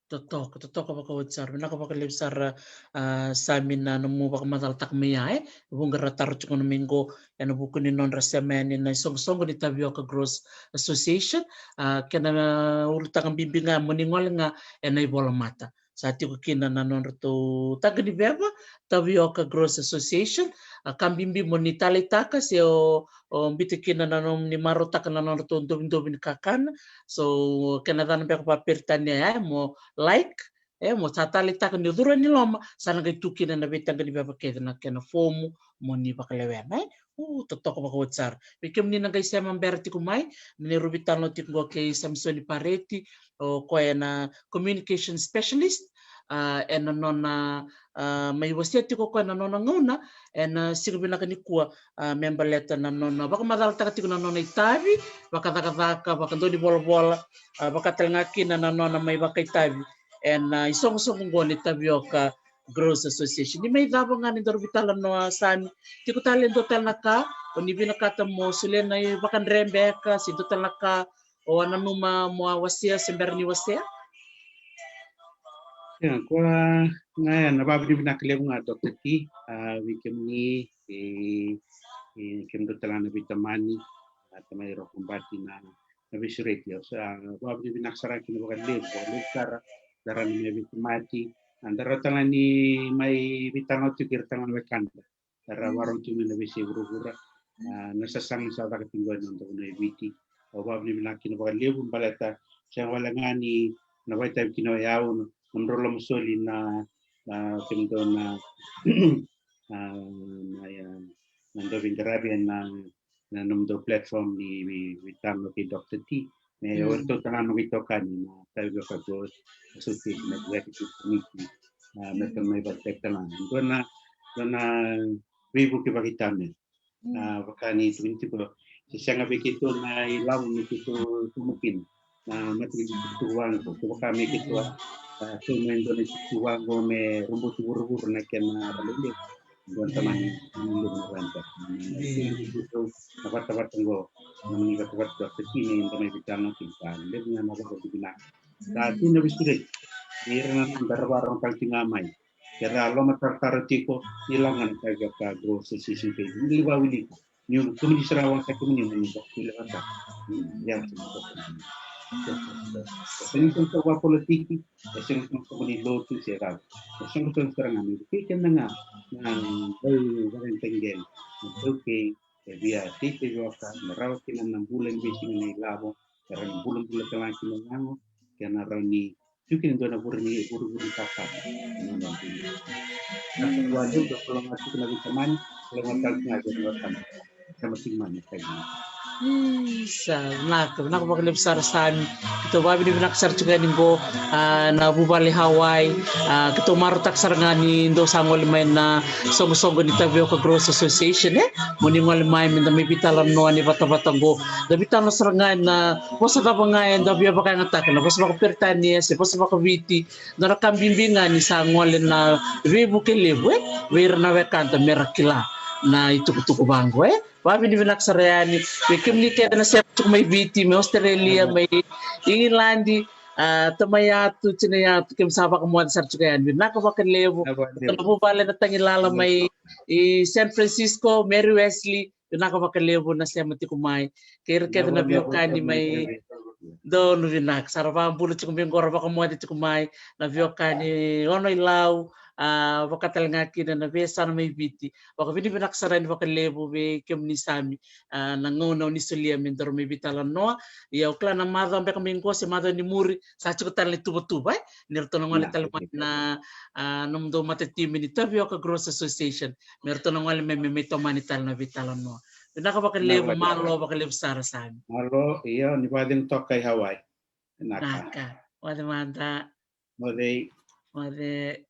totoka, totoka vakaoti sara. Vinaka vakalevu sara, a, Sami na nomu vakamacalataka mai ya, e. Vuqa ra taro tiko na mai qo, ena vuku ni nodra sema yani na isoqosoqo ni Tavioka Growers Association, a, kena, a, ulutaga bibi ga mo ni gole ga ena ivolamata. Sa tiko kina na nodratou taqa ni veva, Tavioka Growers Association, a, ka bibi mo ni taleitaka se o, o biuta kina na nomuni marautaka na nodratou dovidovi ni kakana. So, kena yacana beka vakaperitania ya, e, mo like, e, mo sa taleitaka ni curu yani loma, sa na qai tu kina na veitaqa ni veva kece na kena fomu mo ni vakalewena, e. U, totoka vakaoti sara. Vei kemuni na qai sema bera tiko mai, ni rau veitalanoa tiko qo kei Samisoni Pareti, o koya na communication specialist, a, ena nona, a, mai wasea tiko o koya na nona gauna ena siga vinaka nikua, a, me baleta na nona vakamacalataka tiko na nona itavi vakacakacaka, vakadau ni volavola, a, vaka tale ga kina na nona mai vakaitavi ena isoqosoqo qo ni Tavioka Growers Association. Ni mai cava ga ni daru veitalanoa, Sami, tiko tale e dua tale na ka o ni vinakata mo solia na ivakadre beka, se dua tale na ka o a nanuma mo a wasea se bera ni wasea? Ia, koya ga ya na vakavinavinaka levu ga, Doctor T, a, vei kemuni, e, e, kemudou tale ga na veitamani, a, tamai Rokobati na, na veisureti. Au sa vakavinavinaka sara kina vakalevu, vakalevu sara, da rawa ni mai veitamati, a, da rawa tale ga ni mai veitalanoa tiko kei ira tale ga na wekada. Era vakarorogo tiko mai na veiyasai vuravura. A, na sasaga sa caka tiko qo ena noda vanua e Viti. Au vakavinavinaka kina vakalevu baleta sega wale ga ni na vakaitavi kina o yau, na nomudrau loma soli na, na kemudou na, na, na, ya, na dau veiqaravi ena, na nomudou platform ni vei, veitalanoa kei Doctor T. Me o ratou tale ga noqu itokani na Tavioka Growers Association Executive Committee. A, me ratou mai vakaitavi tale ga. Dua na, dua na veivuke vakaitamera. A, vaka ni tukuni tiko, se sega vei keitou na ilavo me keitou tubu kina na matanitukutuku vaqo, kevaka me keitou a, a, keitou me dua na itukutuku vaqo me roboti vuravura na kena railevu. Dua na tamani na levu na ranta na vatavata qo, na mani vatavata qo, sa kina e dua na ivitana kina sa levu ga na vakavinavinaka. Sa tu na veisureti ni ira na noda ra vakarorogo tale tiko ga mai, ke ra lomatarotaro tiko, ni lako ga na Tavioka Growers Association page, ni lai vakawilika. Ni kemuni sara ga vakataki kemuni mo ni vakawilika. Ia, sega ni toka vakapolitiki, e sega ni toka ni lotu se cava. E sega ni toka sara ga ni kei keda ga na vakatagedegede na taukei, e via teitei vioka me rawa kina na bula ni veisiga na ilavo, e rawa ni bulabula tale ga kina na yago, kei na rawa ni tiko kina dua na vuri ni, vurevure ni kakana. Sa kalougata tiko na veitamani, kalougata tale tiko ga vei ira na tamata. Sa mati mai na kai. Isa, vinaka, vinaka vakalevu sara Sami. Keitou vakavinavinaka sara tiko yani qo, a, na vuvale Hawaii, a, keitou marautaka sara ga ni dou sa gole mai na soqosoqo ni Tavioka Growers Association, e? Mo ni gole mai me da mai veitalanoa ni vatavata qo. Da veitalanoa sara ga na vosa cava ga eda via vakayagataka, na vosa vakaperitania se vosa vakaviti, dua na ka bibi ga ni sa gole na veivuke levu, e, vei ira na wekada me ra kila na itukutuku vaqo, e. Vakavinavinaka sara yani vei kemuni kece na sema tiko mai Viti, mai Australia, mai Igiladi, a, tamai Yatu, tinai Yatu, kemu sa vakamoce sara tiko yani. Vinaka vakalevu. Na vuvale na Tagilala mai i San Francisco, Mary Wesley, vinaka vakalevu na sema tiko mai. Kei ira kece na veiwekani mai. Donu vinaka, sa ra vakabula tiko mai qo, ra vakamoce tiko mai na veiwekani Ono i Lau, a, vaka tale ga kina na veiyasana mai Viti. Vakavinavinaka sara yani vakalevu vei kemuni Sami, a, na gauna o ni solia me daru mai veitalanoa. Ia au kila na macawa beka mai qo se macawa ni muri sa tiko tale na ituvatuva, e, ni ratou na gole tale mai na, a, nomudou matatimi ni Tavioka Growers Association. Me ratou na gole mai me mai tomani tale na veitalanoa. Vinaka vakalevu, malo vakalevu sara Sami. Malo, io, ni vakacegu toka i Hawaii. Vinaka. Vinaka. Moce mada. Moce. Moce.